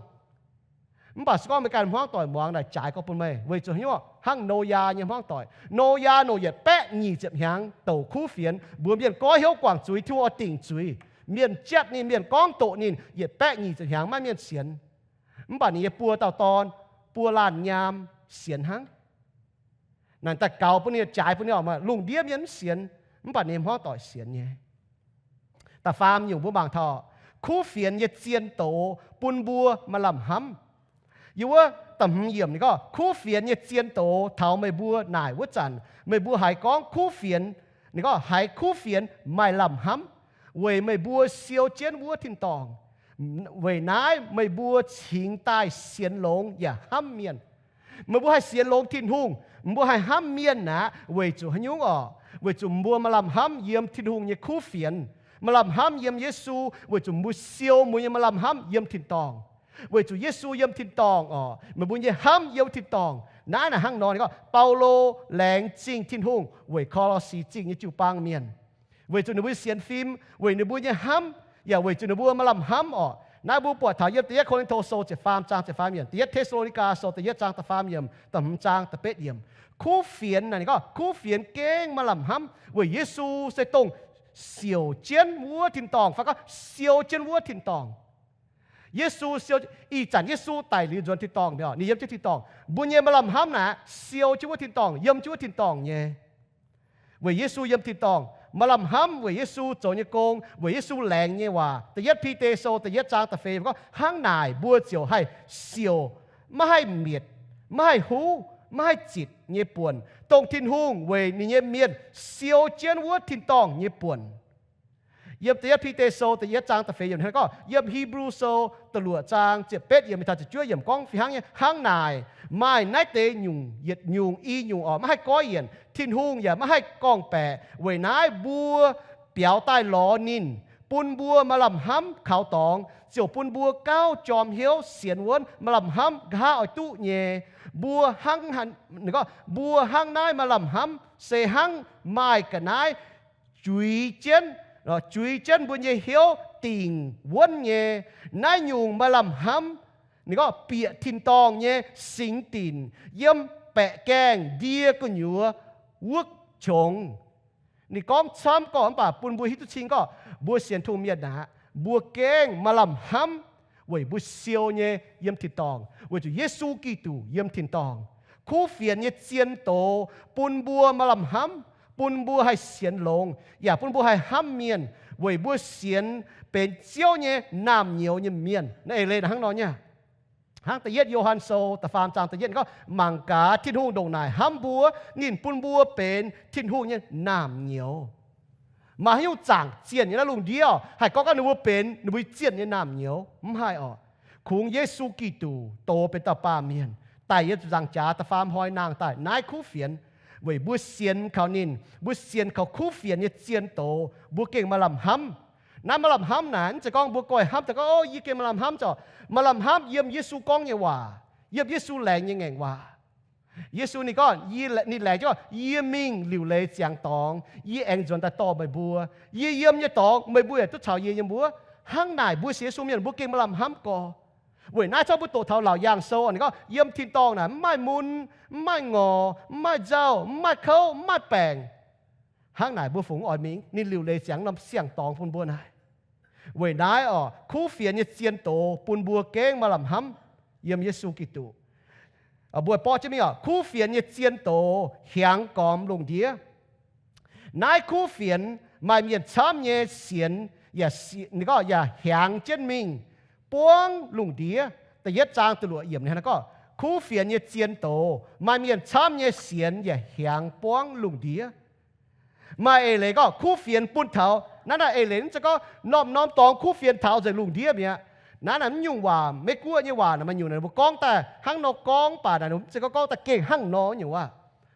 Mv baac se gorngv meih ganh hmuangv doic muangx naaic jaaix gorx bun meih. Weic zuqc hnyouv hnangv Noyaa nyei hmuangv doic. Noyaa nongc yietc baeqv nyic ziepc hnyangx douc kuv fienx, mbuox mienh goiv hnyouv guangc zuiz, Tin-Hungh oix dingc zuiz. Mienh jatv ninh, mienh gorngv doqc ninh, yietc baeqv nyic ziepc hnyangx maiv mienh sienx. Mv baac ninh nyei buo dauh dorn, buo laanh nyaam sienx hnangv. Naaic daaih gaux bun ninh, jaaix bun ninh oc, lungh ndiev mienh mv sienx, mv baac ninh hmuangv doic sienx nyei. Da'faam nyungc mbuo mangc taux kuv fienx nyei zien doz bun mbuo maaih lamh hnamv. Yiem wuov da'hmz yiemc ninh gorngv, kuv fienx nyei zien doz taux meih mbuo naaic wuov zanc, meih mbuo haiz gorngv kuv fienx, ninh gorngv haiz kuv fienx maaih lamh hnamv, weic meih mbuo siou jienv wuov tin-dorngh. Weic naaiv meih mbuo cingx daaih sienx longx yaac hnamv mienh. Meih mbuo haih sienx longx Tin-Hungh, mbuo haih hnamv mienh aqv. Weic zuqc haaix nyungc orqc? Weic zuqc mbuo maaih lamh hnamv yiem Tin-Hungh nyei kuv fienx, maaih lamh hnamv yiem Yesu, weic zuqc mbuo siou mbuo nyei maaih lamh hnamv yiem tin-dorngh. Weic zuqc Yesu yiem tin-dorngh orqc, meih mbuo nyei hnamv yiem tin-dorngh. Naaiv naaic hnangv nor ninh gorngv Baulo laengz zingh Tin-Hungh weic Ko^lo^si Zingh nyei jiu-baang mienh, weic zuqc ninh mbuo nyei sienx fim, weic ninh mbuo nyei hnamv, yaac weic zuqc ninh mbuo maaih lamh hnamv orqc. Naaiv mbuo buatc taux yiem Da'yietv Ko^lin^to Sou ziepc faam zaang ziepc faam yiemc, Da'yietv Te^saa^lo^ni^gaa Sou da'yietv zaang da'faam yiemc, da'hmz zaang da'betv yiemc. Kuv fienx naaic ninh gorngv kuv fienx gengh maaih lamh hnamv weic Yesu se dongh siouc jienv wuov tin-dorngh, fai gorngv siou jienv wuov tin-dorngh. Yesu siou, ih zanc Yesu daic liuz nzuonx tin-dorngh mi'aqv, ninh yiem jienv tin-dorngh. Mbuo nyei maaih lamh hnamv naaic siou jienv wuov tin-dorngh, yiem jienv wuov tin-dorngh nyei. Weic Yesu yiem tin-dorngh, maaih lamh hnamv weic Yesu zoux nyei gong, weic Yesu laengz nyei waac. Da'yietv Bide Sou da'yietv zaang da'feix gorngv, hnangv naaic mbuo ziouc haih siouc, maiv haih mietc, maiv haih huv, maiv haih zitc nyei buonc, dongh Tin-Hungh weic ninh nyei mienh siou jienv wuov tin-dorngh nyei buonc. Yiem da'yietv Bide Sou da'yietv zaang da'feix yiemc hnangv gorngv, yiem Hipv^lu Sou da'luoqc zaang ziepc betv yiemc mingh taux ziepc juov yiemc gorngv fih hnangv nyei. Hnangv naaic, maaih naaiv deix nyungc yietc nyungc i nyungc orqc, maiv haih goiv yienc, Tin-Hungh yaac maiv haih gorngv-baeqc. Weic naaiv mbuo biaux daaih lorz ninh, bun mbuo maaih lamh hnamv kaux dorngx, ziouc bun mbuo gauh jorm hnyouv sienx wuonv maaih lamh hnamv nqa'haav oix duqv nyei. Mbuo hnangv, mbuo hnangv naaiv maaih lamh hnamv se hnangv maaih ga'naaiv juix jienv, juix jienv mbuo nyei hnyouv dingc wuonv nyei. Naaiv nyungc maaih lamh hnamv, ninh gorngv bieqc tin-dorngh nyei singx dinc, yiem baeqc gaengh ndie gu'nyuoz wuov qongx. Ninh gorngv camv gorqv mv baac bun mbuo hiuv duqv cing gorqv mbuo sienx Tin-Hungh mienh aqv, mbuo gengh maaih lamh hnamv weic mbuo siou nyei yiem tin-dorngh, weic zuqc Yesu Giduc yiem tin-dorngh. Kuv fienx nyei zien doz bun mbuo maaih lamh hnamv, bun mbuo haih sienx longx, yaac bun mbuo haih hnamv mienh, weic mbuo sienx benx Ziouv nyei naamh nyouz nyei mienh. Naaiv eix leiz naaic hnangv nor nyei. Hnangv da'yietv Yo^han Sou da'faam zaang da'yietv gorngv, mangc gaax, Tin-Hungh ndongc naaic hnamv mbuo, ninh bun mbuo benx Tin-Hungh nyei naamh nyouz. Maaih haaix nyungc zaangc zienh nyei naaiv lungh ndiev haih gorngv gorngv ninh mbuo benx ninh mbuo zienh nyei naamh nyouz? Mv haih orqc. Kungx Yesu Giduc doz benx dauh baamh mienh daaih yiem ziepc nzaangc jaax da'faam hnoi nangh daaih naaiv kuv fienx, weic mbuo sienx kaux ninh, mbuo sienx kaux kuv fienx nyei zien doz, mbuo gengh maaih lamh hnamv. Naaiv maaih lamh hnamv naaic mv zeiz gorngv mbuo goiv hnamv daaih gorngv, O, yie gengh maaih lamh hnamv zoc. Maaih lamh hnamv yiem Yesu gorngv nyei waac, yiem Yesu laengz nyei ngaengc waac. Yesu ninh gorngv, ninh laengz jienv gorngv, Yie mingh liuc leiz ziangx dorngx, yie aengx nzuonx daaih dorh meih mbuo. Yie yiem nyei dorngx meih mbuo yaac duqv caux yie yiem wuov. Hnangv naaic mbuo sienx Yesu mienh mbuo gengh maaih lamh hnamv gorx. Weic naaiv zorqv mbuo doqc taux Laauc Yaangh Sou ninh gorngv, yiem tin-dorngh naaic mv maaih mun, mv maaih ngorc, mv maaih nzauh, mv maaih kouv, mv maaih baengc. Hnangv naaic mbuo fungx oix mingh ninh liuc leiz ziangx norm siang-dorngx bun mbuo naaic. Weic naaiv orqc, kuv fienx nyei zien doz bun mbuo gengh maaih lamh hnamv yiem Yesu Giduc. Mbuo borqv jienv mingh orqc, kuv fienx nyei zien doz hiaangx gormx lungh ndiev. Naaiv kuv fienx maaih mienh camv nyei sienx, yaac, ninh gorngv yaac hiaangx jienv mingh buangv lungh ndiev. Da'yietv zaang da'luoqc yiemc ninh gorngv, kuv fienx nyei zien doz maaih mienh camv nyei sienx yaac hiaangx buangv lungh ndiev. Maaih eix leiz gorngv kuv fienx bun taux, naaiv naaic eix leiz mv zeiz gorngv norm-norm dorngx kuv fienx taux nzengc lungh ndiev mi'aqv. Naaiv naaic mv nyungc waac, Meiv-Guoqv nyei waac naaic maaih nyungc naaic mbuo gorngv daaih hnangv nor gorngv, mv baac naaic mv zeiz gorngv gorngv daaih gengh hnangv nor nyungc waac.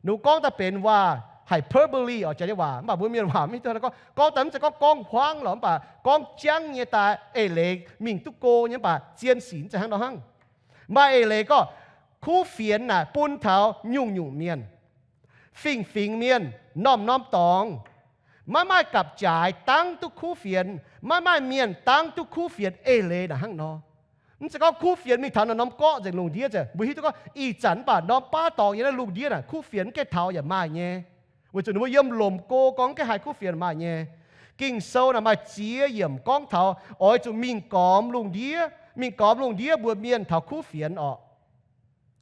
Ninh mbuo gorngv daaih benx waac hyperbole orqc, jaax nyei waac, mv baac mbuo mienh waac mv hiuv duqv gorngv, gorngv daaih mv zeiz gorngv gorngv hmuangv lorqc, mv baac gorngv jangv nyei daaih eix leiz mingh duqv go nyei, mv baac zien sic mv zeiz hnangv nor hnangv. Maaih eix leiz gorngv kuv fienx naaic bun taux nyungc-nyungc mienh, fingx-fingx mienh, norm-norm dorngx. Maiv maaih gapv-jaaix dangv duqv kuv fienx, maiv maaih mienh dangv duqv kuv fienx eix leiz naaic hnangv nor. Mv zeiz gorngv kuv fienx mingh taux naaiv norm gorqv nzengc lungh ndiev, mbuo hiuv duqv gorngv ih zanc mv baac norm baav dorngx yiem naaiv lungh ndiev naaic kuv fienx mv gaengh taux yaac maaih nyei. Weic zuqc ninh mbuo yiem lomc go gorngv mv gaengh haih kuv fienx maaih nyei. Ging-Sou naaic maaih ziex yiemc gorngv taux oix zuqc mingh gormx lungh ndiev, mingh gormx lungh ndiev mbuox mienh taux kuv fienx orqc.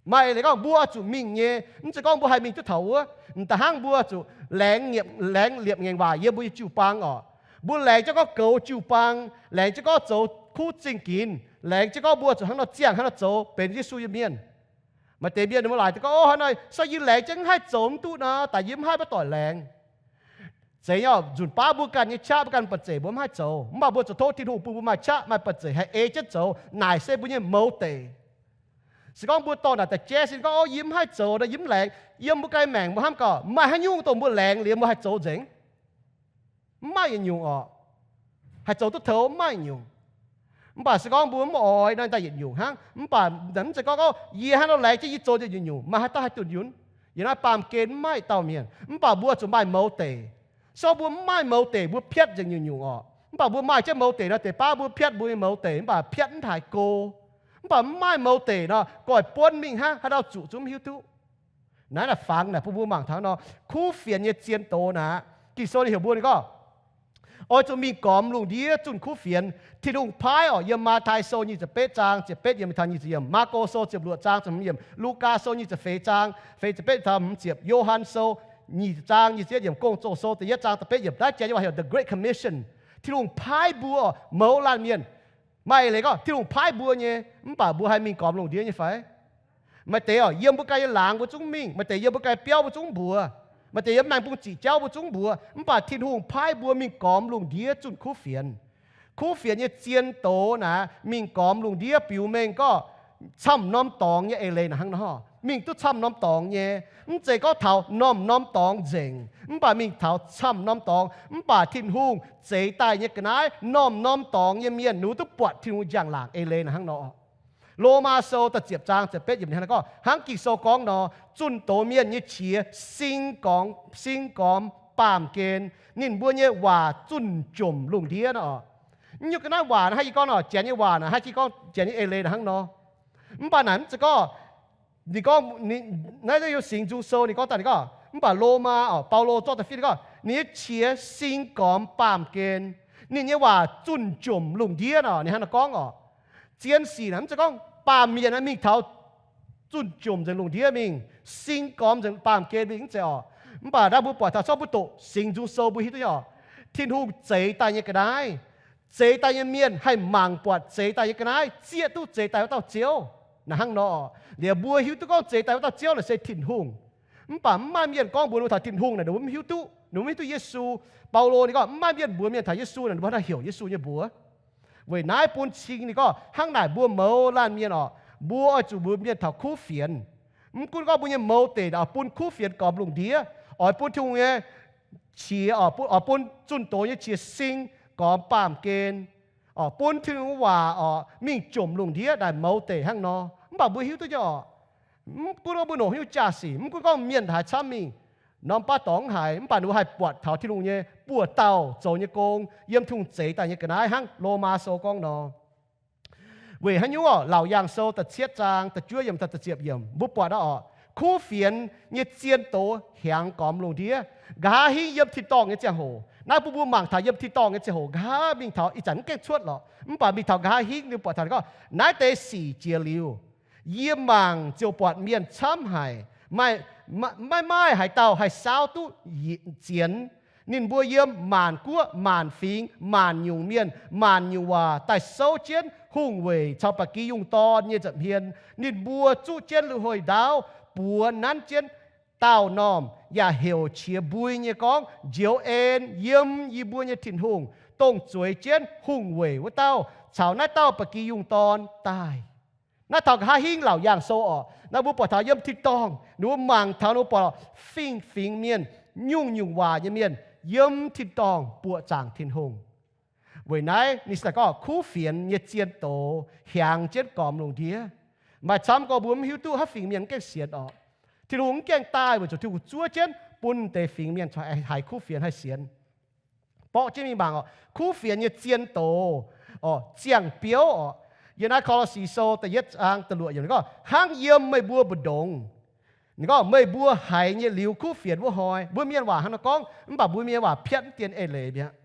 Maaih eix leiz gorngv mbuo oix zuqc mingh nyei, mv zeiz gorngv mbuo haih mingh duqv taux wuov. M'daaih hnangv mbuo zuqc laengz liepc ngaengc waac yiem mbuo nyei jiu-baang orqc. Mbuo laengz jienv gorngv goux jiu-baang, laengz jienv gorngv zoux kuv zingh ginx, laengz jienv gorngv mbuo zuqc hnangv nor ziangh hnangv nor zoux benx Yesu nyei mienh. Maaih deix mienh ninh mbuo laaic gorngv, O, hnangv nor se yie laengz jienv mv haih zoux mv duqv nor, daaih yie mv haih maiv doic laengz. Zeiz nyei, nzunc baav mbuo ganh nyei qaqv mbuo ganh buatc zeic mbuo mv haih zoux, mv baac mbuo zuqc tov Tin-Hungh bun mbuo maaih qaqv maaih buatc zeic haih ei jienv zoux. Naaic se mbuo nyei mouz deic. Se gorngv mbuo dorh naaic da'jaiv sin gorngv, O, yie mv haih zoux nor, yie mv laengz, yiem mbuo ganh maengc mbuo hnamv gaax, maaih haaix nyungc dongh mbuo laengz liuz mbuo haih zoux nzengc? Mv maaih yietc nyungc orqc. Haih zoux duqv taux mv maaih yietc nyungc. Mv baac se gorngv mbuo mv oix nor, daaih yietc nyungc hnangv. Mv baac mv zeiz gorngv, O, yie hnangv nor laengz jienv yie zoux yietc nyungc, maaih haaix dauh haih dunh yunh? Yie naaiv baamh gen mv maaih dauh mienh, mv baac mbuo zuqc maaih mouz deic. Se gorngv mbuo mv maaih mouz deic, mbuo piatv nzengc nyungc-nyungc orqc. Mv baac mbuo maaih jienv mouz deic nor, deix baav mbuo piatv mbuo nyei mouz deic, mv baac piatv mv haiz go. Mv baac mv maaih mouz deic nor, goiv buonv mingh hnangv, haaix dauh zuqc zungv mv hiuv duqv. Naaiv naaic fangx naaic bun mbuo mangc taux nor, kuv fienx nyei zien doz naaic, Ging-Sou ninh heuc mbuo ninh gorngv, oix zuqc mingh gormx lungh ndiev zunh kuv fienx. Tin-Hungh paaiv orqc, yiem Matv^tai Sou nyic ziepc betv zaang ziepc betv yiemc taux nyic ziepc yiemc, Maako Sou ziepc luoqc zaang ziepc hmz yiemc, Lugaa Sou nyic ziepc feix zaang feix ziepc betv taux hmz ziepc, Yo^han Sou nyic ziepc zaang nyic ziepc yietv yiemc, Gong-Zoh Sou da'yietv zaang da'betv yiemc, naaiv janx nyei waac heuc The Great Commission. Tin-Hungh paaiv mbuo mouz laanh mienh. Maaih eix leiz gorngv Tin-Hungh paaiv mbuo nyei, mv baac mbuo haih mingh gormx lungh ndiev nyei fai? Maaih deix orqc, yiem mbuo ganh nyei laangz mbuo zungv mingh, maaih deix yiem mbuo ganh biauv mbuo zungv mbuox, maaih deix yiem maengx bung ziqc jauv mbuo zungv mbuox, mv baac Tin-Hungh paaiv mbuo mingh gormx lungh ndiev zunh kuv fienx. Kuv fienx nyei zien doz naaic, mingh gormx lungh ndiev biux mengh gorngv camv norm dorngx nyei eix leiz naaic hnangv nor. Mingh duqv camv norm dorngx nyei, mv zeiz gorngv taux norm-norm dorngx nzengc, mv baac mingh taux camv norm dorngx, mv baac Tin-Hungh zeix daaih nyei ga'naaiv norm-norm dorngx nyei mienh ninh duqv buatc Tin-Hungh njang-laangc eix leiz naaic hnangv nor. Lomaa Sou da'ziepc zaang ziepc betv yiemc ninh hnangv naaiv gorngv, hnangv Ging-Sou gorngv nor, zunh doz mienh nyei qiex sing gormx, sing gormx baamh gen, ninh mbuo nyei waac zunh jomc lungh ndiev nor. Nyungc ga'naaiv waac naaiv haih jiex gorngv nor, janx nyei waac naaic haih jiex gorngv janx nyei eix leiz naaic hnangv nor. Mv baac naaic mv zeiz gorngv, ninh gorngv, naaiv Singx Nzung Sou ninh gorngv daaih ninh gorngv, mv baac Lomaa orqc, Baulo zorqv da'fiev ninh gorngv, ninh nyei qiex sing gormx baamh gen, ninh nyei waac zunh jomc lungh ndiev nor, ninh hnangv nor gorngv orqc. Zien sic naaic mv zeiz gorngv baamh mienh naaic mingh taux zunh jomc nzengc lungh ndiev mingh, sing gormx nzengc baamh gen mingh mv zeiz orqc. Mv baac naaiv mbuo buatc taux zorqv mbuo doqc Singx Nzung Sou mbuo hiuv duqv nyei orqc, Tin-Hungh zeix daaih nyei ga'naaiv, zeix daaih nyei mienh haih mangc buatc zeix daaih nyei ga'naaiv, zieqv duqv zeix daaih wuov dauh Ziouv. Naaic hnangv nor, liuz mbuo hiuv duqv gorngv zeix daaih wuov dauh Ziouv naaic se Tin-Hungh. Mv baac mv maaih mienh gorngv mbuox ninh taux Tin-Hungh naaic ninh mbuo mv hiuv duqv, ninh mbuo mv hiuv duqv Yesu. Baulo ninh gorngv mv maaih mienh mbuox mienh taux Yesu naaic ninh mbuo haih heuc Yesu nyei mbuox. Weic naaiv bun cing ninh gorngv hnangv naaic mbuo mouz laanh mienh orqc, mbuo oix zuqc mbuox mienh taux kuv fienx. Mv gunv gorngv mbuo nyei mouz deic oix bun kuv fienx gormx lungh ndiev, oix bun Tin-Hungh nyei qiex, oix bun zunh doz nyei qiex sing gormx baamh gen, oix bun Tin-Hungh waac oix mingh jomc lungh ndiev naaic mouz deic hnangv nor. Mv baac mbuo hiuv duqv nyei orqc, mv gunv gorngv mbuo longc haaix nyungc jaa-sic, mv gunv gorngv mienh haaix camv mingh, norm baav dorngx haiz, mv baac ninh mbuo haih buatc taux Tin-Hungh nyei buoz-dauh zoux nyei gong yiem Tin-Hungh zeix daaih nyei ga'naaiv hnangv Lomaa Sou gorngv nor. Weic haaix nyungc orqc? Laauc Yaangh Sou da'cietv zaang da'juov yiemc taux da'ziepc yiemc mbuo buatc orqc, kuv fienx nyei zien doz hiaangx gormx lungh ndiev. Nqa'haav hingv yiem tin-dorngh nyei ziangh hoc, naaiv bun mbuo mangc taux yiem tin-dorngh nyei ziangh hoc nqa'haav mingh taux ih zanc mv gaengh cuotv lorqc, mv baac mingh taux nqa'haav hingv ninh buatc taux gorngv, naaiv deix sic jiex liuz, yie mangc ziouc buatc mienh camv haic, maiv maaih haaix dauh haih saauv duqv zienx. Ninh mbuo yiem maanc guoqv, maanc fingx, maanc nyungc mienh, maanc nyungc waac daaih souv jienv hungh weic caux ba'gi yungh dorn nyei nza'hmien. Ninh mbuo zuqv jienv lui-hoih ndaauv, buoz nanv jienv daauh normh, yaac heuc qiex mbui nyei gorngv, Njoux en yiem yie mbuo nyei Tin-Hungh, dongh zueiz jienv hungh weic wuov dauh, caux naaiv dauh ba'gi yungh dorn daaih. Naaiv taux nqa'haav hingv Laauc Yaangh Sou orqc, naaiv mbuo buatc taux yiem tin-dorngh, ninh mbuo mangc taux ninh mbuo buatc fingx-fingx mienh, nyungc-nyungc waac nyei mienh yiem tin-dorngh buoqc zaangc Tin-Hungh. Weic naaiv ninh se gorngv kuv fienx nyei zien doz hiaangx jienv gormx lungh ndiev. Maaih camv gorngv mbuo mv hiuv duqv haaix fingx mienh mv gaengh sienx orqc. Tin-Hungh mv gaengh daaih weic zuqc Tin-Hungh zuov jienv bun deix fingx mienh haiz kuv fienx haih sienx. Borqv jienv mingh mangc orqc, kuv fienx nyei zien doz orqc, ziangh biouv orqc. Yiem naaiv Ko^lo^si Sou da'yietv zaang da'luoqc yiemc ninh gorngv, hnangv yiem meih mbuo mbu'ndongx. Ninh gorngv, meih mbuo haiz nyei liuz kuv fienx wuov hnoi. Mbuo mienh waac hnangv nor gorngv, mv baac mbuo mienh waac piatv mv dien eix leiz mi'aqv.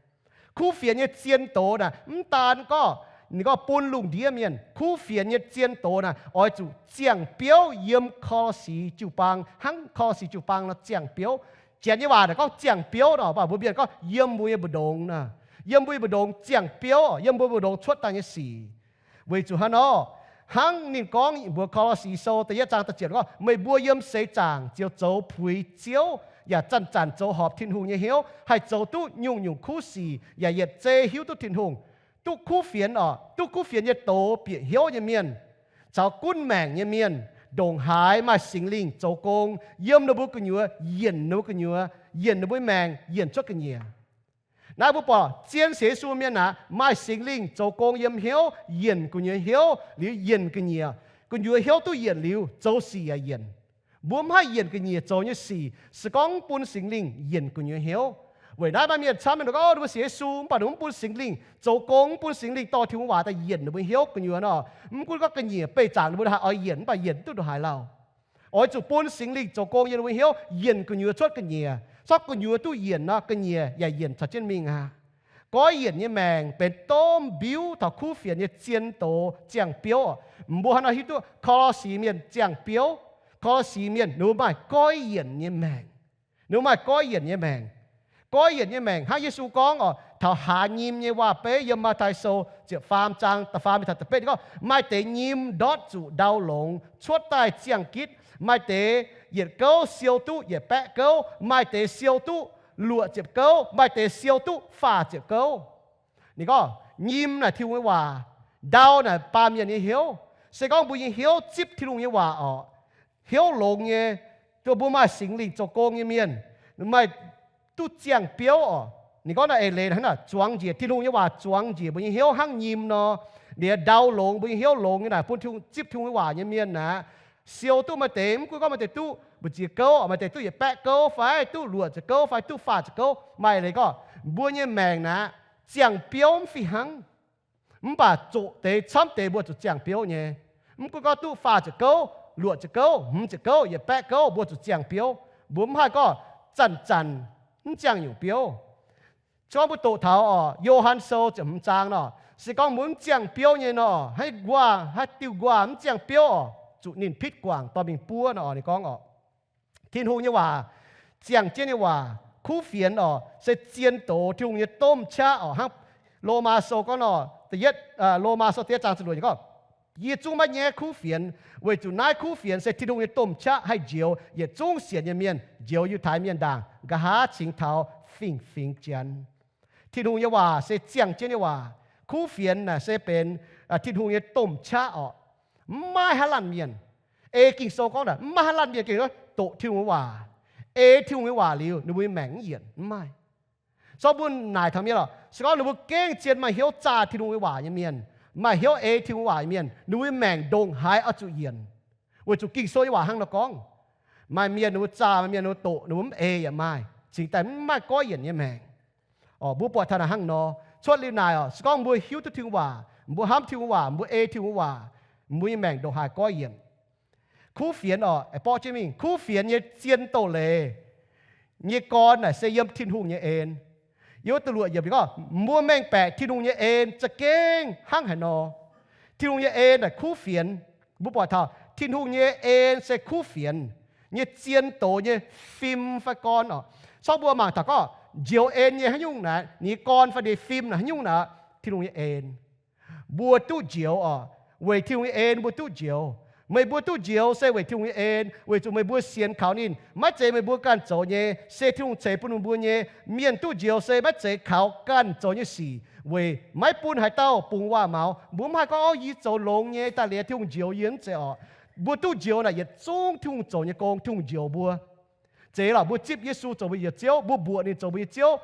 Kuv fienx nyei zien doz naaic mv daan gorngv ninh gorngv bun lungh ndiev mienh. Kuv fienx nyei zien doz naaic oix zuqc ziangh biouv yiem Ko^lo^si jiu-baang, hnangv Ko^lo^si jiu-baang nor ziangh biouv. Janx nyei waac naaic gorngv ziangh biouv nor, mv baac mbuo mienh gorngv yiem mbuo nyei mbu'ndongx nor. Yiem mbuo nyei mbu'ndongx ziangh biouv, yiem mbuo mbu'ndongx cuotv daaih nyei sic. Weic zuqc hnangv nor, hnangv ninh gorngv mbuox Ko^lo^si Sou da'yietv zaang da'ziepc gorngv, meih mbuo yiem seix zaangc ziouc zoux puix ziouv, yaac zanc-zanc zoux horpc Tin-Hungh nyei hnyouv, haih zoux duqv nyungc-nyungc kuv sic, yaac yietc zei hiuv duqv Tin-Hungh. Duqv kuv fienx orqc, duqv kuv fienx nyei doz bieqc hnyouv nyei mienh, caux gunv maengc nyei mienh ndongc haaix maaih Singx Lingh zoux gong yiem ninh mbuo gu'nyuoz, yienc ninh mbuo gu'nyuoz, yienc ninh mbuo maengc, yienc cuotv ga'nyiec. Naaiv mbuo buatc zien sienx Yesu mienh aqv, maaih Singx Lingh zoux gong yiem hnyouv, yienc gu'nyuoz hnyouv liuz yienc ga'nyiec. Gu'nyuoz hnyouv duqv yienc liuz, zoux sic yaac yienc. Mbuo mv haih yienc ga'nyiec zoux nyei sic se gorngv mv bun Singx Lingh yienc gu'nyuoz hnyouv. Weic naaiv maaih mienh camv mienh gorngv, Ov, ninh mbuo sienx Yesu mv baac ninh mv bun Singx Lingh zoux gong, mv bun Singx Lingh dorh Tin-Hungh waac daaih yienc ninh mbuo hnyouv gu'nyuoz nor, mv gunv gorngv ga'nyiec beih zaangc ninh mbuo haih oix yienc, mv baac yienc mv duqv ndongc haaix lauh. Oix zuqc bun Singx Lingh zoux gong yiem ninh mbuo hnyouv, yienc gu'nyuoz cuotv ga'nyiec. Corc gu'nyuoz duqv yienc nor, ga'nyiec yaac yienc caux jienv mingh aqv. Goiv yienc nyei maengc benx domh mbiuv taux kuv fienx nyei zien doz ziangh biouv. Mbuo hnangv nor hiuv duqv Ko^lo^si mienh ziangh biouv. Ko^lo^si mienh ninh mbuo maaih goiv yienc nyei maengc. Ninh mbuo maaih goiv yienc nyei maengc. Goiv yienc nyei maengc hnangv Yesu gorngv oc, taux haaz nyim nyei waac-beiv yiem Matv^tai Sou ziepc faam zaang da'faam mingh taux da'betv gorngv, maaih deix nyim ndortv zuqc ndau longx cuotv daaih ziangh gitv. Maaih deix yietc gouv siou duqv yietc baeqv gouv, maaih deix siou duqv luoqc ziepc gouv, maaih deix siou duqv faah ziepc gouv. Ninh gorngv nyim naaic Tin-Hungh nyei waac, ndau naaic baamh mienh nyei hnyouv. Se gorngv mbuo nyei hnyouv zipv Tin-Hungh nyei waac oc, hnyouv longx nyei, dongh mbuo maaih Singx Lingh zoux gong nyei mienh, maaih duqv ziangh biouv oc. Ninh gorngv naaiv eix leiz hnangv naaic, zuangx njiec Tin-Hungh nyei waac, zuangx njiec mbuo nyei hnyouv hnangv nyim nor, liuz ndau longx, mbuo nyei hnyouv longx nyei naaic, bun Tin-Hungh, zipv Tin-Hungh nyei waac nyei mienh aqv, siou duqv maaih deix, mv gunv gorngv maaih deix duqv mbu'ziex gouv, maaih deix duqv yietc baeqv gouv fai duqv luoqc ziepc gouv fai duqv faah ziepc gouv, maaih eix leiz gorngv mbuo nyei maengc naaic ziangh biouv mv fih hnangv. Mv baac zoqc deix camv deix mbuo zuqc ziangh biouv nyei. Mv gunv gorngv duqv faah ziepc gouv, luoqc ziepc gouv, hmz ziepc gouv, yietc baeqv gouv, mbuo zuqc ziangh biouv. Mbuo mv haih gorngv zanc-zanc mv ziangh nyungc biouv. Se gorngv mbuo doqc taux oc, Yo^han Sou ziepc hmz zaang nor, se gorngv mbuo mv ziangh biouv nyei nor, haaix nquaah, haaix diuh nquaah mv ziangh biouv oc, zuqc ninh pitv guangc dorh mingh buov nor, ninh gorngv oc. Tin-Hungh nyei waac, ziangh jienv nyei waac, kuv fienx oc, se zien doz Tin-Hungh nyei domh qaqv oc. Hnangv Lomaa Sou gorngv nor, da'yietv, Lomaa Sou da'yietv zaang ziepc luoqc gorngv, yie zungv maiv nyaiv kuv fienx, weic zuqc naaiv kuv fienx se Tin-Hungh nyei domh qaqv, haih njoux yietc zungv sienx nyei mienh, njoux Yiutai Mienh ndaangc, nqa'haav cingx taux fingx-fingx Janx. Tin-Hungh nyei waac se ziangh jienv nyei waac. Kuv fienx naaic se benx Tin-Hungh nyei domh qaqv oc. Mv maaih haaix laanh mienh, ei Ging-Sou gorngv naaic, mv maaih haaix laanh mienh gengh doqc Tin-Hungh nyei waac, ei Tin-Hungh nyei waac liuz ninh mbuo nyei maengc mv yienc, mv maaih. Zorqv mbuo naaic taux mienh oc, se gorngv ninh mbuo gengh zien maaih hnyouv zaah Tin-Hungh nyei waac nyei mienh, maaih hnyouv ei Tin-Hungh nyei waac nyei mienh, ninh mbuo nyei maengc ndongc haaix oix zuqc yienc. Weic zuqc Ging-Sou nyei waac hnangv nor gorngv, maaih mienh ninh mbuo zaah, maaih mienh ninh mbuo doqc, ninh mbuo mv ei yaac maaih, cingx daaih mv maaih goiv yienc nyei maengc. Mbuo buatc taux naaic hnangv nor, cuotv liuz naaic oc, se gorngv mbuo hiuv duqv Tin-Hungh waac, mbuo hnamv Tin-Hungh waac, mbuo ei Tin-Hungh waac, mbuo nyei maengc ndongc haaix goiv yienc. Kuv fienx oc, borqv jienv mingh, kuv fienx nyei zien doz-leiz nyei gorn naaic se yiem Tin-Hungh nyei en. Yiem wuov da'luoqc yiemc gorngv, mbuo mengh baeqc Tin-Hungh nyei en za'gengh hnangv haaix nor. Tin-Hungh nyei en naaic kuv fienx. Mbuo buatc taux Tin-Hungh nyei en se kuv fienx nyei zien doz nyei fim fai gorn oc. Corc mbuo mangc taux gorngv njoux en nyei haaix nyungc naaic, ninh nyei gorn fai ninh nyei fim naaic haaix nyungc naaic, Tin-Hungh nyei en. Mbuo duqv njoux oc, weic Tin-Hungh nyei en mbuo duqv njoux. Meih mbuo duqv njoux se weic Tin-Hungh nyei en, weic zuqc meih mbuo sienx kaux ninh. Maiv zeiz meih mbuo ganh zoux nyei, se Tin-Hungh ceix bun meih mbuo nyei. Mienh duqv njoux se maiv zeiz kaux ganh zoux nyei sic, weic maiv bun haaix dauh bungx waac-maux. Mbuo mv haih gorngv, Ov, yie zoux longx nyei, daaih liuz Tin-Hungh njoux yie, mv zeiz oc. Mbuo duqv njoux naaic yietc zungv Tin-Hungh zoux nyei gong, Tin-Hungh njoux mbuo. Zeiz lorqc, mbuo zipv Yesu zoux mbuo nyei Ziouv, mbuo mbuoqc ninh zoux mbuo nyei Ziouv,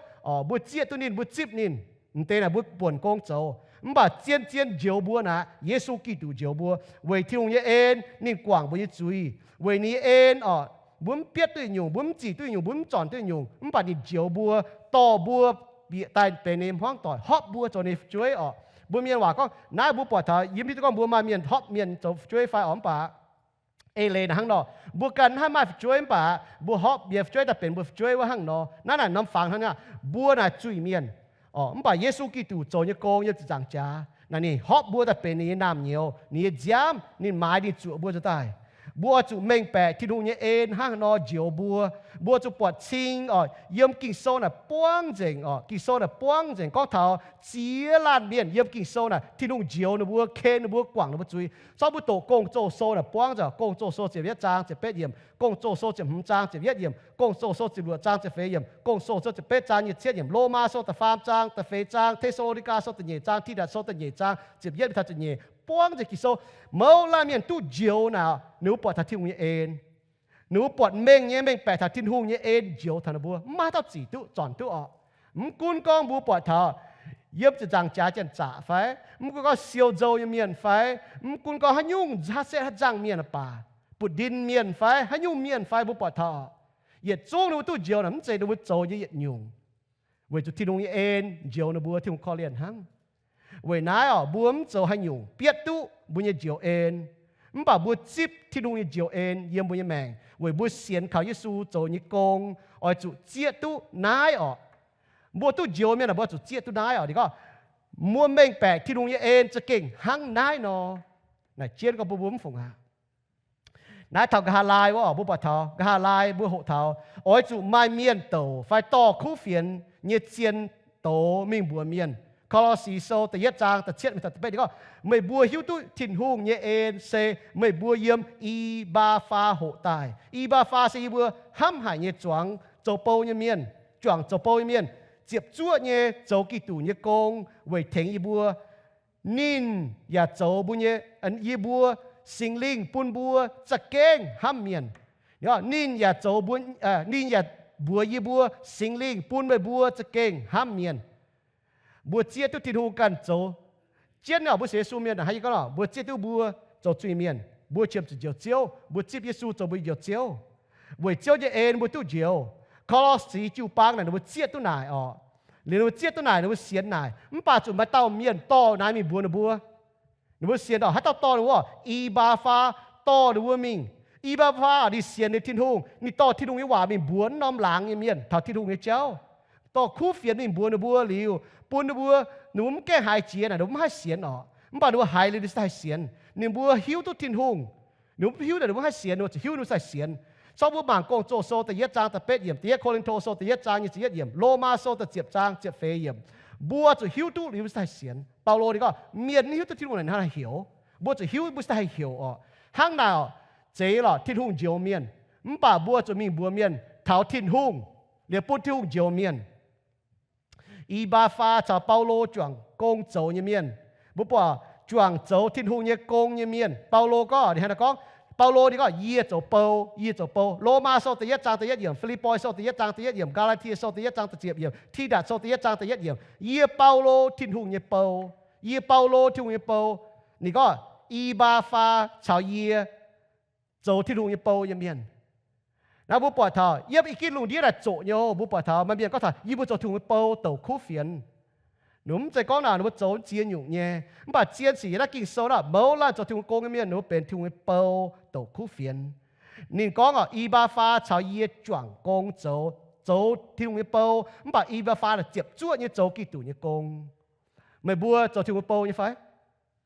mbuo zieqv duqv ninh, mbuo zipv ninh, m'deix naaic mbuo buonc gong zoux. Mv baac zien-zien njoux mbuo naaic, Yesu Giduc njoux mbuo, weic Tin-Hungh nyei en ninh guangc mbuo nyei zuiz. Weic ninh nyei en oc, mbuo mv bietv duqv nyungc, mbuo mv zic duqv nyungc, mbuo mv zornc duqv nyungc, mv baac ninh njoux mbuo, dorh mbuo bieqc daaih benx ninh nyei hmuangv doic, hopv mbuo zoux ninh nyei fu'jueiv oc. Mbuo mienh waac gorngv naaiv, mbuo buatc taux yiem hiuv duqv gorngv mbuo maaih mienh hopv mienh zoux fu'jueiv fai oc, mv baac eix leiz naaic hnangv nor, mbuo ganh mv haih maaih fu'jueiv, mv baac mbuo hopv mienh fu'jueiv daaih benx mbuo fu'jueiv wuov hnangv nor. Naaiv naaic norm fangx hnangv naaic, mbuo naaic zuiz-mienh oc, mv baac Yesu Giduc zoux nyei gong yiem ziepc nzaangc jaax naaic, ninh hopv mbuo daaih benx ninh nyei naamh nyouz, ninh nyei nziaamv, ninh maaiz ninh zuoqc mbuo nzuonx daaih. Mbuo oix zuqc mengh baeqc Tin-Hungh nyei en hnangv haaix nor njoux mbuo. Mbuo zuqc buatc cing oc, yiem Ging-Sou naaic buangv nzengc oc, Ging-Sou naaic buangv nzengc gorngv taux ziex laanh mienh yiem Ging-Sou naaic Tin-Hungh njoux ninh mbuo, ken ninh mbuo, guangc ninh mbuo zuiz. Corc mbuo doqc Gong-Zoh Sou naaic buangv nzengc, Gong-Zoh Sou ziepc yietv zaang ziepc betv yiemc, Gong-Zoh Sou ziepc hmz zaang ziepc yietv yiemc, Gong-Zoh Sou ziepc luoqc zaang ziepc feix yiemc, Gong-Zoh Sou ziepc betv zaang nyic ziepc yiemc, Lomaa Sou da'faam zaang da'feix zaang, Te^saa^lo^ni^gaa Sou da'nyeic zaang, Tidatc Sou da'nyeic zaang ziepc yietv mingh taux ziepc nyeic, buangv nzengc Ging-Sou. Mouz laanh mienh duqv njoux naaic, ninh mbuo buatc taux Tin-Hungh nyei en. Ninh mbuo buatc mengh nyei, mengh baeqc taux Tin-Hungh nyei en njoux taux ninh mbuo, mv maaih haaix dauh zic duqv, zornc duqv oc. Mv gunv gorngv mbuo buatc taux yiem ziepc nzaangc jaax janx-zaqc fai, mv gunv gorngv siou nzou nyei mienh fai, mv gunv gorngv haaix nyungc haaix setv haaix nzangh mienh baac, butv-ndin mienh fai, haaix nyungc mienh fai, mbuo buatc taux yietc zungv ninh mbuo duqv njoux naaic, mv zeiz ninh mbuo zoux nyei yietc nyungc. Weic zuqc Tin-Hungh nyei en njoux ninh mbuo, Tin-Hungh korv-lienh hnangv. Weic naaiv oc, mbuo mv zoux haaix nyungc bietv duqv mbuo nyei njoux en, mv baac mbuo zipv Tin-Hungh nyei njoux en yiem mbuo nyei maengc weic mbuo sienx kaux Yesu zoux nyei gong, oix zuqc zieqv duqv naaiv oc. Mbuo duqv njoux mienh aah, mbuo zuqc zieqv duqv naaiv oc. Ninh gorngv, mbuo mengh baeqc Tin-Hungh nyei en za'gengh hnangv naaiv nor. Naaic jienv gorngv bun mbuo mv fungc aqv. Naaiv taux nqa'haav laai wuov, mbuo buatc taux nqa'haav laai mbuo hoqc taux, oix zuqc maaih mienh douc fai dorh kuv fienx nyei zien doz mingh mbuox mienh. Ko^lo^si Sou da'yietv zaang da'cietv mingh taux da'betv ninh gorngv, meih mbuo hiuv duqv Tin-Hungh nyei en se meih mbuo yiem I^mbaa^faa hoqc daaih. I^mbaa^faa se yie mbuo hnamv haic nyei zuangx zoux bou nyei mienh, juangc zoux bou nyei mienh, ziepc zuoqv nyei zoux Giduc nyei gong weic tengx yie mbuo. Ninh yaac zoux mbuo nyei, yie mbuo, Singx Lingh bun mbuo za'gengh hnamv mienh. Ninh yaac zoux, ninh yaac mbuox yie mbuo, Singx Lingh bun meih mbuo za'gengh hnamv mienh. Mbuo zieqv duqv Tin-Hungh ganh zoux. Jienv oc, mbuo sienx Yesu mienh naaic, hnangv yie gorngv oc, mbuo zieqv duqv mbuo zoux zuiz-mienh, mbuo qiemx zuqc Njoux Ziouv, mbuo zipv Yesu zoux mbuo nyei Njoux Ziouv. Weic Ziouv nyei en mbuo duqv njoux. Ko^lo^si jiu-baang naaic ninh mbuo zieqv duqv naaic oc. Liuz ninh mbuo zieqv duqv naaic, ninh mbuo sienx naaic, mv baac zuqc maaih dauh mienh dorh naaiv mingh mbuox ninh mbuo. Ninh mbuo sienx oc, haaix dauh dorh ninh mbuo? I^mbaa^faa dorh ninh mbuo mingh. I^mbaa^faa ninh sienx ninh Tin-Hungh, ninh dorh Tin-Hungh nyei waac mingh mbuox norm laangz nyei mienh taux Tin-Hungh nyei jauv. Dorh kuv fienx mingh mbuox ninh mbuo liuz, bun ninh mbuo, ninh mbuo mv gaengh haiz jiex naaic, ninh mbuo mv haih sienx oc. Mv baac ninh mbuo haiz liuz ninh se haih sienx. Ninh mbuo hiuv duqv Tin-Hungh. Ninh mbuo mv hiuv naaic, ninh mbuo mv haih sienx, ninh mbuo zuqc hiuv ninh mbuo se haih sienx. Corc mbuo mangc Gong-Zoh Sou da'yietv zaang da'betv yiemc, Da'yietv Ko^lin^to Sou da'yietv zaang nyic ziepc yietv yiemc, Lomaa Sou da'ziepc zaang ziepc feix yiemc. Mbuo zuqc hiuv duqv liuz mbuo se haih sienx. Baulo ninh gorngv, mienh mv hiuv duqv Tin-Hungh naaic haih heuc. Mbuo zuqc hiuv mbuo se haih heuc oc. Hnangv naaic oc, zeiz lorqc, Tin-Hungh njoux mienh, mv baac mbuo zuqc mingh mbuox mienh taux Tin-Hungh, liuz bun Tin-Hungh njoux mienh. I^mbaa^faa caux Baulo juangc gong zoux nyei mienh. Mbuo buatc juangc zoux Tin-Hungh nyei gong nyei mienh. Baulo gorngv, ninh hnangv naaiv gorngv, Baulo ninh gorngv, yie zoux bou, yie zoux bou. Lomaa Sou da'yietv zaang da'yietv yiemc, Fi^lipv^poi Sou da'yietv zaang da'yietv yiemc, Gaa^laa^tie Sou da'yietv zaang da'ziepc yiemc, Tidatc Sou da'yietv zaang da'yietv yiemc, yie Baulo Tin-Hungh nyei bou. Yie Baulo Tin-Hungh nyei bou. Ninh gorngv, I^mbaa^faa caux yie zoux Tin-Hungh nyei bou nyei mienh. Naaiv mbuo buatc taux yiem i gin lungh ndiev naaic zoqc nyei oc, mbuo buatc taux maaih mienh gorngv taux yie mbuo zoux Tin-Hungh nyei bou douc kuv fienx. Ninh mbuo mv zeiz gorngv naaic ninh mbuo zoux ziex nyungc nyei, mv baac zien sic yiem naaiv Ging-Sou naaic, mouz laanh zoux Tin-Hungh gong nyei mienh ninh mbuo benx Tin-Hungh nyei bou douc kuv fienx. Ninh gorngv oc, I^mbaa^faa caux yie juangc gong zoux, zoux Tin-Hungh nyei bou, mv baac I^mbaa^faa naaic ziepc zuoqv nyei zoux Giduc nyei gong. Meih mbuo zoux Tin-Hungh nyei bou nyei fai?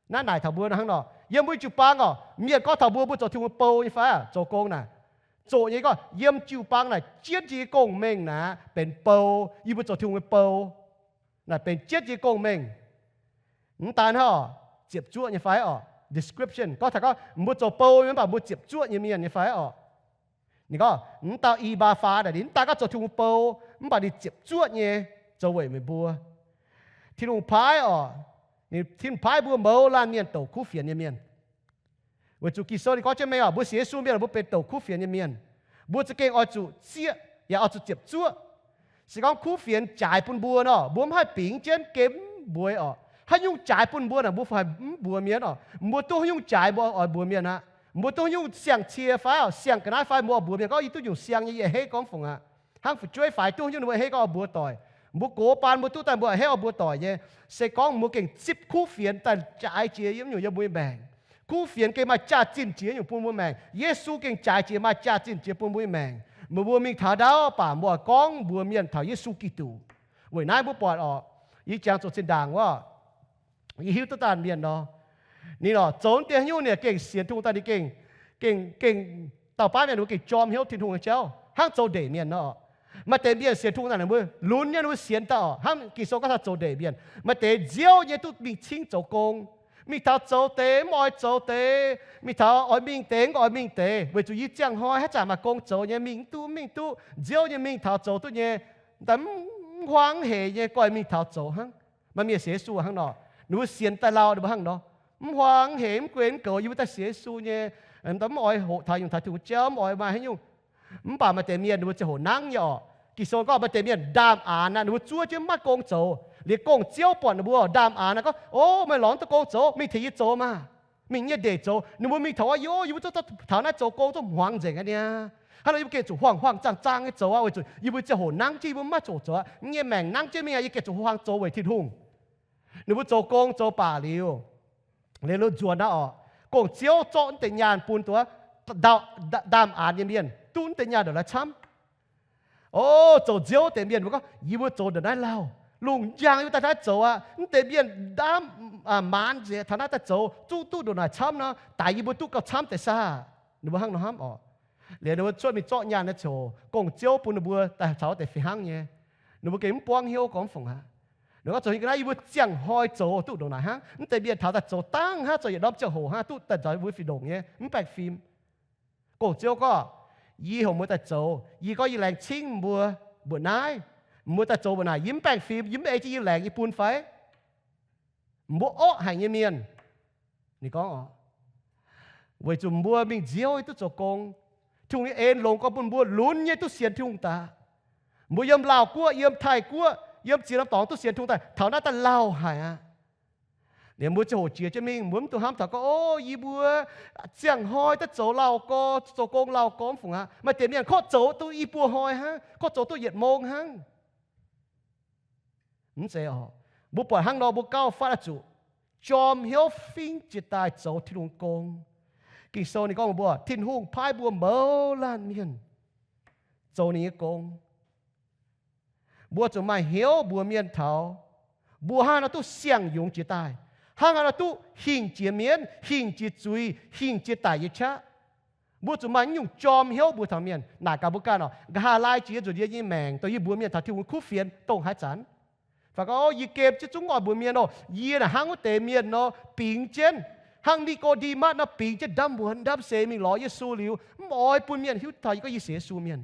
Naaiv naaic taux mbuo hnangv nor, yiem mbuo jiu-baang oc, mienh gorngv taux mbuo, mbuo zoux Tin-Hungh nyei bou nyei fai? Zoux gong naaic, zoqc nyei gorngv yiem jiu-baang naaic jienv jiex nyei gong-mengh naaic benx bou, yie mbuo zoux Tin-Hungh nyei bou. Naaic benx jienv jiex nyei gong-mengh. Mv daan hnangv, ziepc zuoqv nyei fai oc? Description gorngv taux gorngv mbuo zoux bou nyei mv baac mbuo ziepc zuoqv nyei mienh nyei fai oc? Ninh gorngv, mv dauh I^mbaa^faa naaic ninh mv daan gorngv zoux Tin-Hungh bou, mv baac ninh ziepc zuoqv nyei zoux weic meih mbuo. Tin-Hungh paaiv oc, Tin-Hungh paaiv mbuo mouz laanh mienh douc kuv fienx nyei mienh. Weic zuqc Ging-Sou ninh gorngv jienv mengh oc, mbuo sienx Yesu mienh mbuo benx douc kuv fienx nyei mienh. Mbuo za'gengh oix zuqc zieqv yaac oix zuqc ziepc zuoqv. Se gorngv kuv fienx jaaix bun mbuo nor, mbuo mv haih bingx jienv gemv mbuox oc. Haaix nyungc jaaix bun mbuo naaic mbuo fai mv mbuox mienh oc. Mbuo duqv haaix nyungc jaaix mbuo oix mbuox mienh aqv. Mbuo duqv haaix nyungc siang-cie fai oc, siang-ga'naaiv fai mbuo oix mbuox mienh gorngv yie duqv nyungc siang nyei, yie a'hneiv gorngv fungc aqv. Hnangv fu'jueiv faix duqv haaix nyungc ninh mbuo a'hneiv gorngv oix mbuox doic. Mbuo gox baan mbuo duqv daaih mbuo a'hneiv oix mbuox doic nyei. Se gorngv mbuo gengh zipv kuv fienx daaih jaaix jiex yiem nyungc yiem mbuo nyei maengc. Kuv fienx gengh maaih jaax-zinh jiex nyungc bun mbuo maengc. Yesu gengh jaaix jiex maaih jaax-zinh jiex bun mbuo nyei maengc. Meih mbuo mingh taux ndaauv baac mbuo oix gorngv mbuox mienh taux Yesu Giduc. Weic naaiv mbuo buatc oc, yie jangx zoux zinh ndaangc wuov, yie hiuv duqv daanh mienh nor, ninh oc zoux deix haaix nyungc ninh gengh sienx Tin-Hungh daaih ninh gengh, gengh, gengh dauh baav mienh ninh mbuo gengh jorm hnyouv Tin-Hungh nyei jauv hnangv zoux ndeic mienh nor. Maaih deix mienh sienx Tin-Hungh daaih ninh mbuo lunx nyei, ninh mbuo sienx daaih oc, hnangv Ging-Sou gorngv taux zoux ndeic mienh. Maaih deix nziouv nyei duqv mingh cingv zoux gong, mingh taux zoux deix mv oix zoux deix, mingh taux oix mingh deix mv oix mingh deix, weic zuqc yie ziangh hnoi haaix zanc maaih gong zoux nyei, mingh mv duqv mingh duqv, nziouv nyei mingh taux zoux duqv nyei, daaih mv huaang mv heic nyei goiv mingh taux zoux hnangv. Maaih mienh sienx Yesu hnangv nor, ninh mbuo sienx daaih lauh ninh mbuo hnangv nor. Mv huaang mv heix mv guei mv goux, yie mbuo daaih sienx Yesu nyei, mv oix hoqc taux nyungc taux Tin-Hungh jauv, mv oix maaih haaix nyungc. Mv baac maaih deix mienh ninh mbuo ziangh hoc nangv nyei orqc. Ging-Sou gorngv maaih deix mienh ndaam aanx naaic, ninh mbuo zuov jienv maiv gong zoux. Liuz gong-ziouv buatc ninh mbuo ndaam aanx naaic gorngv, O, meih lorz duqv gong zoux, mingh tengx yie zoux maah. Mingh nyei ndeic zoux. Ninh mbuo mingh taux, O, yie mbuo zuqc taux naaiv zoux gong zuqc hmuangx nzengc aqv niaa. Hnangv nor yie mbuo gengh zuqc huaang-huaang zaang-zaang nyei zoux aqv, weic zuqc yie mbuo ziangh hoc nangv jienv yie mbuo maiv zoux zoux aqv. Yie nyei maengc nangv jienv mingh aqv, yie gengh zuqc huaang zoux weic Tin-Hungh. Ninh mbuo zoux gong zoux baac liuz, liuz nzuonx aqv orqc, gong-ziouv zorqv naaiv deix nyaanh bun duqv ndaam aanx nyei mienh, duqv naaiv deix nyaanh ndongc naaiv camv. O, zoux nziouv deix mienh mbuo gorngv, Yie mbuo zoux ndongc naaiv lauh, lungh njang yie mbuo daaih naaiv zoux aqv. Naaiv deix mienh ndaam maanz nzengc taux naaiv daaih zoux, zungv duqv ndongc naaic camv nor, daix yie mbuo duqv gauh camv deix saah? Ninh mbuo hnangv nor hnamv orqc. Liuz ninh mbuo cuotv mingh zorqv nyaanh naaiv coc gong-ziouv bun ninh mbuo daaih caux wuov deix fih hnangv nyei. Ninh mbuo gengh mv buangv hnyouv gorngv fungc aqv. Ninh gorngv, Zoux haaix ga'naaiv yie mbuo ziangh hnoi zoux duqv ndongc naaic hnangv. Naaiv deix mienh taux daaih zoux dangh hnangv, zoux yietc norm ziangh hoc hnangv, duqv daaih nzoux mbuo fih ndongc nyei, mv baengh fim. Gong-ziouv gorngv, Yie heuc mbuo daaih zoux. Yie gorngv yie laengz cingv mbuo mbuoqc naaiv. Mbuo daaih zoux mbuoqc naaic, yie mv baengh fim, yie mv ei jienv yie laengz nyei bun fai? Mbuo orqv haic nyei mienh. Ninh gorngv, Weic zuqc mbuo mingh nziouv yie duqv zoux gong. Tin-Hungh nyei en longx gorngv bun mbuo lunx nyei duqv sienx Tin-Hungh daaih. Mbuo yiem Laauh guoqv, yiem Taiv guoqv, yiem ziex norm dorngx duqv sienx Tin-Hungh daaih, taux naaiv daaih lauh haic aqv. Liuz mbuo ziangh hoc jiex jienv mingh, mbuo mv dungx hnamv taux gorngv, O, yie mbuo ziangh hnoi daaih zoux lauh gorx, zoux gong lauh gorx mv fungc aqv. Maaih deix mienh korv zoux duqv i buo hnoi hnangv, korv zoux duqv yietc mong hnangv. Mv zeiz orqc. Mbuo buatc hnangv nor mbuo gauh fatv zuqc jorm hnyouv fingx jiex daaih zoux Tin-Hungh gong. Ging-Sou ninh gorngv mbuo, Tin-Hungh paaiv mbuo mouz laanh mienh zoux ninh nyei gong. Mbuo zuqc maaih hnyouv mbuox mienh taux mbuo hnangv haaix nor duqv siang-yungz jiex daaih, hnangv haaix nor duqv hingh jiex mienv, hingh jiex zuiz, hingh jiex daic nyei qaqv. Mbuo zuqc maaih naaiv nyungc jorm hnyouv mbuox taux mienh. Naaic gaax mbuo ganh orqc, nqa'haav laai jiex nzunc yie nyei maengc dongh yie mbuox mienh taux Tin-Hungh kuv fienx dongh haaix zanc. Fai gorngv, O, yie gem jienv zungv oix mbuox mienh nor, yie naaic hnangv wuov deix mienh nor bingx jienv, hnangv Ni^ko^nde^matv nor bingx jienv ndaamv-muonz ndaamv-seix mingh lorz Yesu liuz, mv oix bun mienh hiuv taux yie gorngv yie sienx Yesu mienh.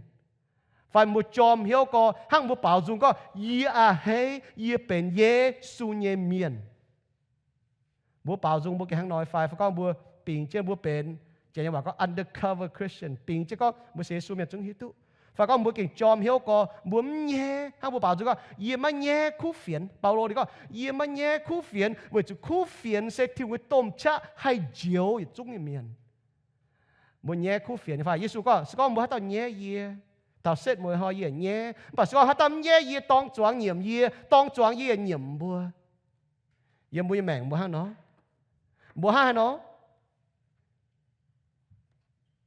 Fai mbuo jorm hnyouv gorx, hnangv mbuo baaux nzung gorngv, Yie a'hneiv yie benx Yesu nyei mienh. Mbuo baaux nzung mbuo gengh hnangv nor fai? Fai gorngv mbuo bingx jienv mbuo benx, Janx nyei waac gorngv undercover Christian, bingx jienv gorngv mbuo sienx Yesu mienh zungv hiuv duqv. Fai gorngv mbuo gengh jorm hnyouv gorx, mbuo mv nyaiv, hnangv mbuo baaux nzung gorngv, Yie maiv nyaiv kuv fienx. Baulo ninh gorngv, Yie maiv nyaiv kuv fienx, weic zuqc kuv fienx se Tin-Hungh nyei domh qaqv haih njoux yietc zungv nyei mienh. Mbuo nyaiv kuv fienx nyei fai? Yesu gorngv, Se gorngv mbuo haaix dauh nyaiv yie, taux setv mueiz hnoi yie nyaiv. Mv baac se gorngv haaix dauh mv nyaiv yie, dorng zuangx nyiemc yie, dorng zuangx yie yaac nyiemc mbuo. Yiem mbuo nyei maengc mbuo hnangv nor, mbuo hnangv haaix nor?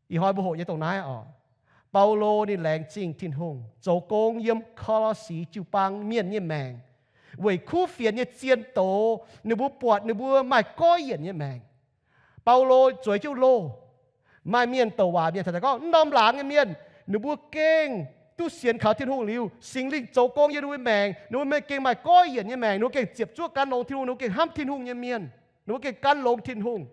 Ih hnoi mbuo hoqc nyei dongh naaiv orqc. Baulo ninh laengz zingh Tin-Hungh zoux gong yiem Ko^lo^si jiu-baang mienh nyei maengc, weic kuv fienx nyei zien doz ninh mbuo buatc ninh mbuo maaih goiv yienc nyei maengc. Baulo zueiz jienv loh, maaih mienh douc waac mienh taux daaih gorngv, Mv norm laangz nyei mienh, ninh mbuo gengh duqv sienx kaux Tin-Hungh liuz, Singx Lingh zoux gong yiem ninh mbuo maengc, ninh mbuo gengh maaih goiv yienc nyei maengc, ninh mbuo gengh ziepc zuoqv gan longx Tin-Hungh, ninh mbuo gengh hnamv Tin-Hungh nyei mienh, ninh mbuo gengh gan longx Tin-Hungh.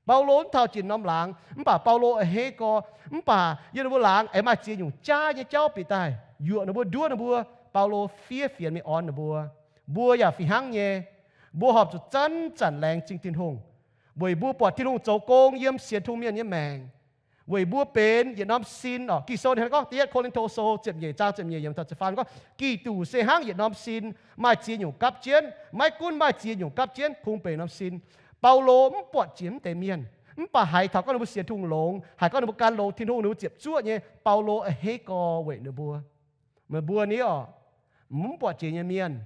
Baulo mv taux jiex norm laangz, mv baac Baulo a'hneiv gorx, mv baac yiem ninh mbuo laangz aengx maaih ziex nyungc jaav nyei jauv bieqc daaih yuoqc ninh mbuo, nduov ninh mbuo. Baulo fiev fienx mingh orn ninh mbuo. Mbuo yaac fih hnangv nyei. Mbuo horpc zuqc zanc-zanc laengz zingh Tin-Hungh, weic mbuo buatc Tin-Hungh zoux gong yiem sienx Tin-Hungh mienh nyei maengc, weic mbuo benx yietc norm sin orqc. Ging-Sou ninh gorngv, Da'yietv Ko^lin^to Sou ziepc nyeic zaang ziepc nyeic yiemc taux ziepc faam gorngv, Giduc se hnangv yietc norm sin, maaih ziex nyungc gapv jienv, maiv gunv maaih ziex nyungc gapv jienv, kungx benx norm sin. Baulo mv buatc jiex mv deix mienh, mv baac haiz taux gorngv ninh mbuo sienx Tin-Hungh longx, haiz gorngv ninh mbuo gan longx Tin-Hungh, ninh mbuo ziepc zuoqv nyei, Baulo a'hneiv gorx weic ninh mbuo. Meih mbuo ni orqc, mv buatc jiex nyei mienh,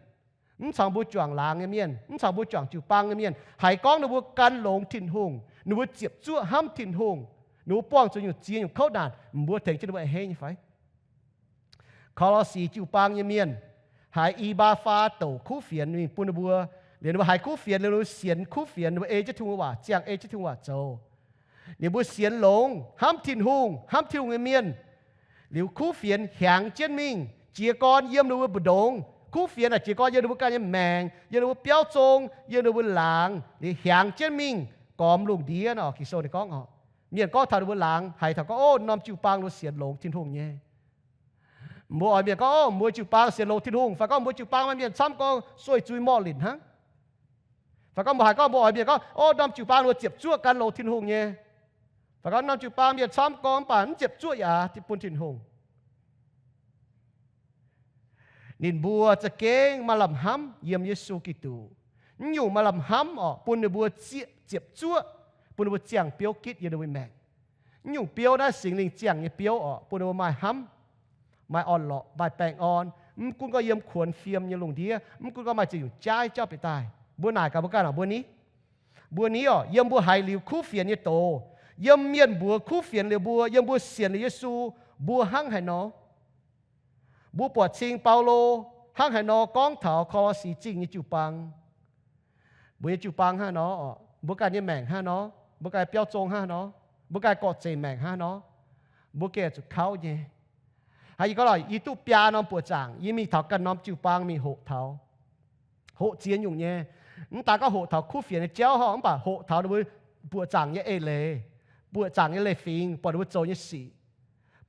mv caux mbuo juangc laangz nyei mienh, mv caux mbuo juangc jiu-baang nyei mienh, haiz gorngv ninh mbuo gan longx Tin-Hungh, ninh mbuo ziepc zuoqv hnamv Tin-Hungh, ninh mbuo buangh zuqc nyungc ziex nyungc kouv naanc, mbuo tengx jienv ninh mbuo a'hneiv nyei fai? Ko^lo^si jiu-baang nyei mienh haiz E^mbaa^faa douc kuv fienx mingh bun ninh mbuo, liuz ninh mbuo haiz kuv fienx, liuz ninh mbuo sienx kuv fienx, ninh mbuo ei jienv Tin-Hungh waac, ziangh ei jienv Tin-Hungh waac zoux. Ninh mbuo sienx longx, hnamv Tin-Hungh, hnamv Tin-Hungh nyei mienh. Liuz kuv fienx hiaangx jienv mingh, jiez gorn yiem ninh mbuo mbu'ndongx. Kuv fienx naaic jiez gorn yiem ninh mbuo ganh nyei maengc, yiem ninh mbuo biauv zong, yiem ninh mbuo laangz, liuz hiaangx jienv mingh gormx lungh ndiev nor, Ging-Sou ninh gorngv oc. Mienh gorngv taux ninh mbuo laangz, haiz taux gorngv, Ov, norm jiu-baang ninh mbuo sienx longx Tin-Hungh nyei. Mbuo oix mienh gorngv, Ov, mbuo jiu-baang sienx longx Tin-Hungh, fai gorngv mbuo jiu-baang maaih mienh camv gorngv sueih zuiz morh linc hnangv. Fai gorngv mbuo haiz gorngv mbuo oix mienh gorngv, o, norm jiu-baang ninh mbuo ziepc zuoqv gan longx Tin-Hungh nyei. Fai gorngv norm jiu-baang mienh camv gorngv mv baac mv ziepc zuoqv yaac bun Tin-Hungh. Ninh mbuo za'gengh maaih lamh hnamv yiem Yesu Giduc. Mv nyungc maaih lamh hnamv orqc, bun ninh mbuo zieqv, ziepc zuoqv, bun ninh mbuo ziangh biouv gitv yiem ninh mbuo maengc. Mv nyungc biouv naaiv Singx Lingh ziangh nyei biouv orqc, bun ninh mbuo maaih hnamv, maaih orn-lorqc, maaih baengh orn. Mv gunv gorngv yiem kuonx fiem nyei lungh ndiev, mv gunv gorngv maaih ziex nyungc jaaix jauv bieqc daaih, mbuo naaic gaax mbuo ganh orqc, mbuo ni, mbuo ni orqc, yiem mbuo haiz liuz kuv fienx nyei doz, yiem mienh mbuox kuv fienx liuz mbuo, yiem mbuo sienx liuz Yesu, mbuo hnangv haaix nor? Mbuo buatc cing Baulo hnangv haaix nor gorngv taux Ko^lo^si Zingh nyei jiu-baang? Mbuo nyei jiu-baang hnangv nor orqc, mbuo ganh nyei maengc hnangv nor, mbuo ganh biauv zong hnangv nor, mbuo ganh gorqv-zeic maengc hnangv nor, mbuo gengh zuqc kauv nyei. Haiz yie gorngv lorqc, yie duqv biaa norm buoqc zaangc, yie mingh taux ganh norm jiu-baang mingh hoqc taux, hoqc ziex nyungc nyei. Mv daan gorngv hoqc taux kuv fienx nyei jauv horngh, mv baac hoqc taux ninh mbuo buoqc zaangc nyei eix leiz, buoqc zaangc nyei leiz-fingx, buatc ninh mbuo zoux nyei sic,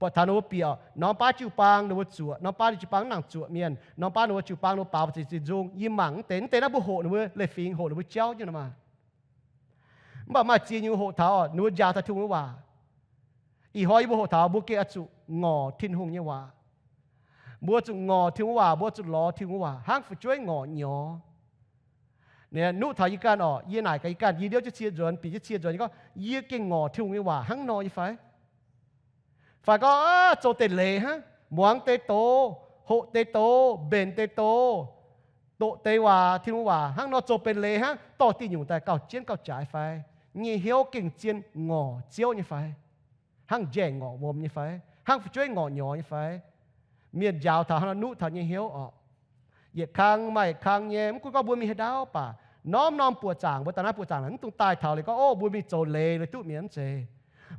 buatc taux ninh mbuo bieqc norm baav jiu-baang ninh mbuo zuoqc, norm baav ninh jiu-baang mv nangc zuoqc mienh, norm baav ninh mbuo jiu-baang ninh mbuo baaux ziex ziex nzung. Yie mangc mv deix, mv deix naaiv mbuo hoqc ninh mbuo leiz-fingx, hoqc ninh mbuo jauv nyei nor maah. Mv baac maaih ziex nyungc hoqc taux orqc, ninh mbuo njaaux taux Tin-Hungh nyei waac. Ih hnoi yie mbuo hoqc taux mbuo gengh oix zuqc ngorc Tin-Hungh nyei waac. Mbuo zuqc ngorc Tin-Hungh waac, mbuo zuqc lorz Tin-Hungh waac hnangv fu'jueiv ngorc nyorx. Ninh nuqv taux yie ganh orqc, yie naaic gaax yie ganh, yie liouv jienv cie nzuonx, bieqc jienv cie nzuonx, yie gorngv, yie gengh ngorc Tin-Hungh nyei waac hnangv nor nyei fai? Fai gorngv, aa, zoux deix leiz hnangv, muangx deix doz, hoqc deix doz, mbenc deix doz, doqc deix waac, Tin-Hungh waac hnangv nor zoux benx leiz hnangv, dorh diuh nyungc daaih gauh jienv gauh jaaix fai? Nyei hnyouv gengh zien ngorc Ziouv nyei fai? Hnangv njaih ngorc wuom nyei fai? Hnangv fu'jueiv ngorc nyorx nyei fai? Mienh njaaux taux hnangv nor nuqv taux nyei hnyouv orqc. Yietc kang maaih yietc kang nyei, mv gunv gorngv mbuo mingh haaix ndaauv baac, norm norm buoqc zaangc, mbuo daaih naaiv buoqc zaangc naaic mv dungx daaih taux liuz gorngv, o, mbuo mingh zoux leiz liuz duqv mi'aqv, mv zeiz.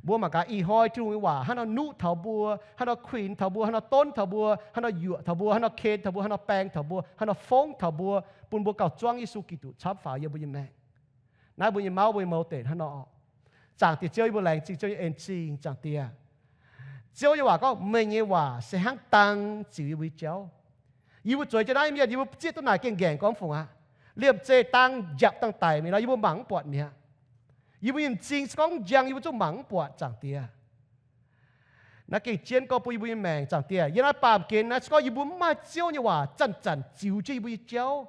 Mbuo mangc gaax ih hnoi Tin-Hungh nyei waac hnangv nor nuqv taux mbuo, hnangv nor kuinx taux mbuo, hnangv nor donv taux mbuo, hnangv nor yuoqc taux mbuo, hnangv nor ken taux mbuo, hnangv nor baeng taux mbuo, hnangv nor fongv taux mbuo, bun mbuo gauh zuangv Yesu Giduc camv faaux yiem mbuo nyei maengc. Naaiv mbuo nyei mauv, mbuo nyei mouz deic hnangv nor. Zaangc Diex Ziouv, yie mbuo laengz zingh Ziouv nyei en-zingh, Zaangc Diex. Ziouv nyei waac gorngv, meih nyei waac se hnangv dang ziux yie mbuo nyei jauv. Yie mbuo zueiz jienv naaiv mienh, yie mbuo zieqv duqv naaic gengh nqaengc gorngv fungc aqv. Liemh zeih dang njapc dangh daic mi'aqv nor, yie mbuo mangc mv buatc mi'aqv. Yie mbuo nyei m'zing se gorngv mv njang, yie mbuo zungv mangc mv buatc, Zaangc Diex. Naaiv gengh jienv gorngv bun yie mbuo nyei maengc, Zaangc Diex, yiem naaiv baamh gen naaiv se gorngv yie mbuo mv maaih Ziouv nyei waac zanc-zanc ziux jienv yie mbuo nyei jauv.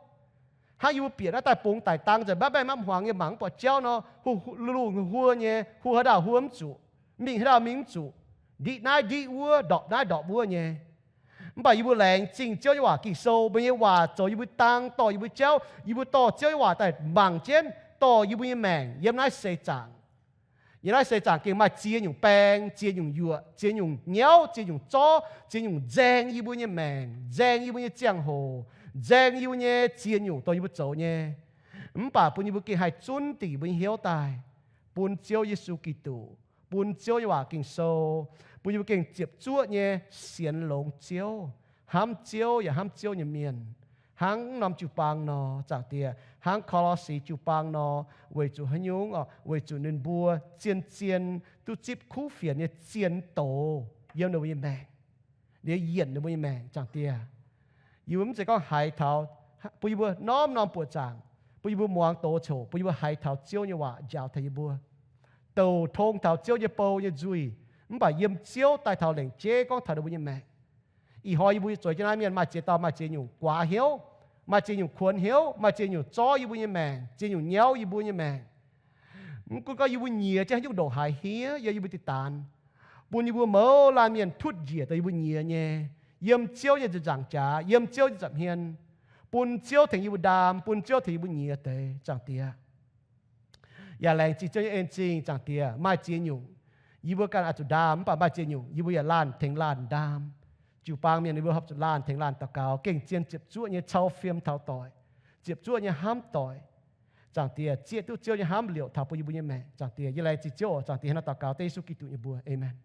Hnangv yie mbuo bieqc naaiv daaih bungx daic dang nzengc, mbaeqv mbaeqv mapv hmuangx nyei, mangc mv buatc jauv nor, hu, hu, lungh huo nyei, hu haaix dauh huo mv zuqc, mingh haaix dauh mingh mv zuqc, ndiqv naaiv ndiqv wuov, ndorpc naaiv ndorpc wuov nyei. Mv baac yie mbuo laengz zingh Ziouv nyei waac Ging-Sou, meih nyei waac zoux yie mbuo dang, dorh yie mbuo jauv, yie mbuo dorh Ziouv nyei waac daaih mangc jienv, dorh yie mbuo nyei maengc yiem naaiv seix zaangc. Yiem naaiv seix zaangc gengh maaih ziex nyungc baeng, ziex nyungc yuoqc, ziex nyungc nyauv, ziex nyungc zorv, ziex nyungc nzaeng yie mbuo nyei maengc, nzaeng yie mbuo nyei ziangh hoc, nzaeng yie mbuo nyei ziex nyungc dongh yie mbuo zoux nyei. Mv baac bun yie mbuo gengh haih zunv dingc yie mbuo nyei hnyouv daaih bun Ziouv Yesu Giduc, bun Ziouv nyei waac Ging-Sou, bun yie mbuo gengh ziepc zuoqv nyei sienx longx Ziouv, hnamv Ziouv yaac hnamv Ziouv nyei mienh, hnangv norm jiu-baang nor, Zaangc Diex, hnangv Ko^lo^si jiu-baang nor, weic zuqc haaix nyungc orqc? Weic zuqc ninh mbuo zien-zien duqv zipv kuv fienx nyei zien doz yiem ninh mbuo nyei maengc, liuz yienc ninh mbuo nyei maengc, Zaangc Diex. Yie mbuo mv zeiz gorngv haiz taux, bun yie mbuo norm-norm buoqc zaangc, bun yie mbuo muangx doz coc, bun yie mbuo haiz taux Ziouv nyei waac njaaux taux yie mbuo, douc tong taux Ziouv nyei bou nyei nzuih, mv baac yiem Ziouv daaih taux lengc jeiv gorngv taux ninh mbuo nyei maengc. Ih hnoi yie mbuo zueiz jienv naaiv mienh maaih ziex dauh maaih ziex nyungc guaax hnyouv, maaih ziex nyungc kuonx hnyouv, maaih ziex nyungc zorv yie mbuo nyei maengc, ziex nyungc nyauv yie mbuo nyei maengc. Mv gunv gorngv yie mbuo nyiex jienv haaix nyungc ndongc haaix hniev yiem yie mbuo diqc daanx, bun yie mbuo mouz laanh mienh tutv njiec dongh yie mbuo nyiex nyei, yiem Ziouv nyei nzaangc jaax, yiem Ziouv nyei nza'hmien, bun Ziouv tengx yie mbuo ndaam, bun Ziouv tengx yie mbuo nyiex deix, Zaangc Diex. Yaac laengz zingh Ziouv nyei en-zingh, Zaangc Diex. Maaih ziex nyungc yie mbuo ganh oix zuqc ndaam, mv baac maaih ziex nyungc yie mbuo yaac laanh tengx laanh ndaam. Jiu-baang mienh yie mbuo horpc zuqc laanh tengx laanh daux gaux, gengh zien ziepc zuoqv nyei cau fiem taux doic, ziepc zuoqv nyei hnamv doic. Zaangc Diex, zieqv duqv Ziouv nyei hnamv liouc taux bun yie mbuo nyei maengc. Zaangc Diex, yie laengz zingh Ziouv oc. Zaangc Diex, hnangv naaiv daux gaux dengv Yesu Giduc nyei mbuox. Aamen.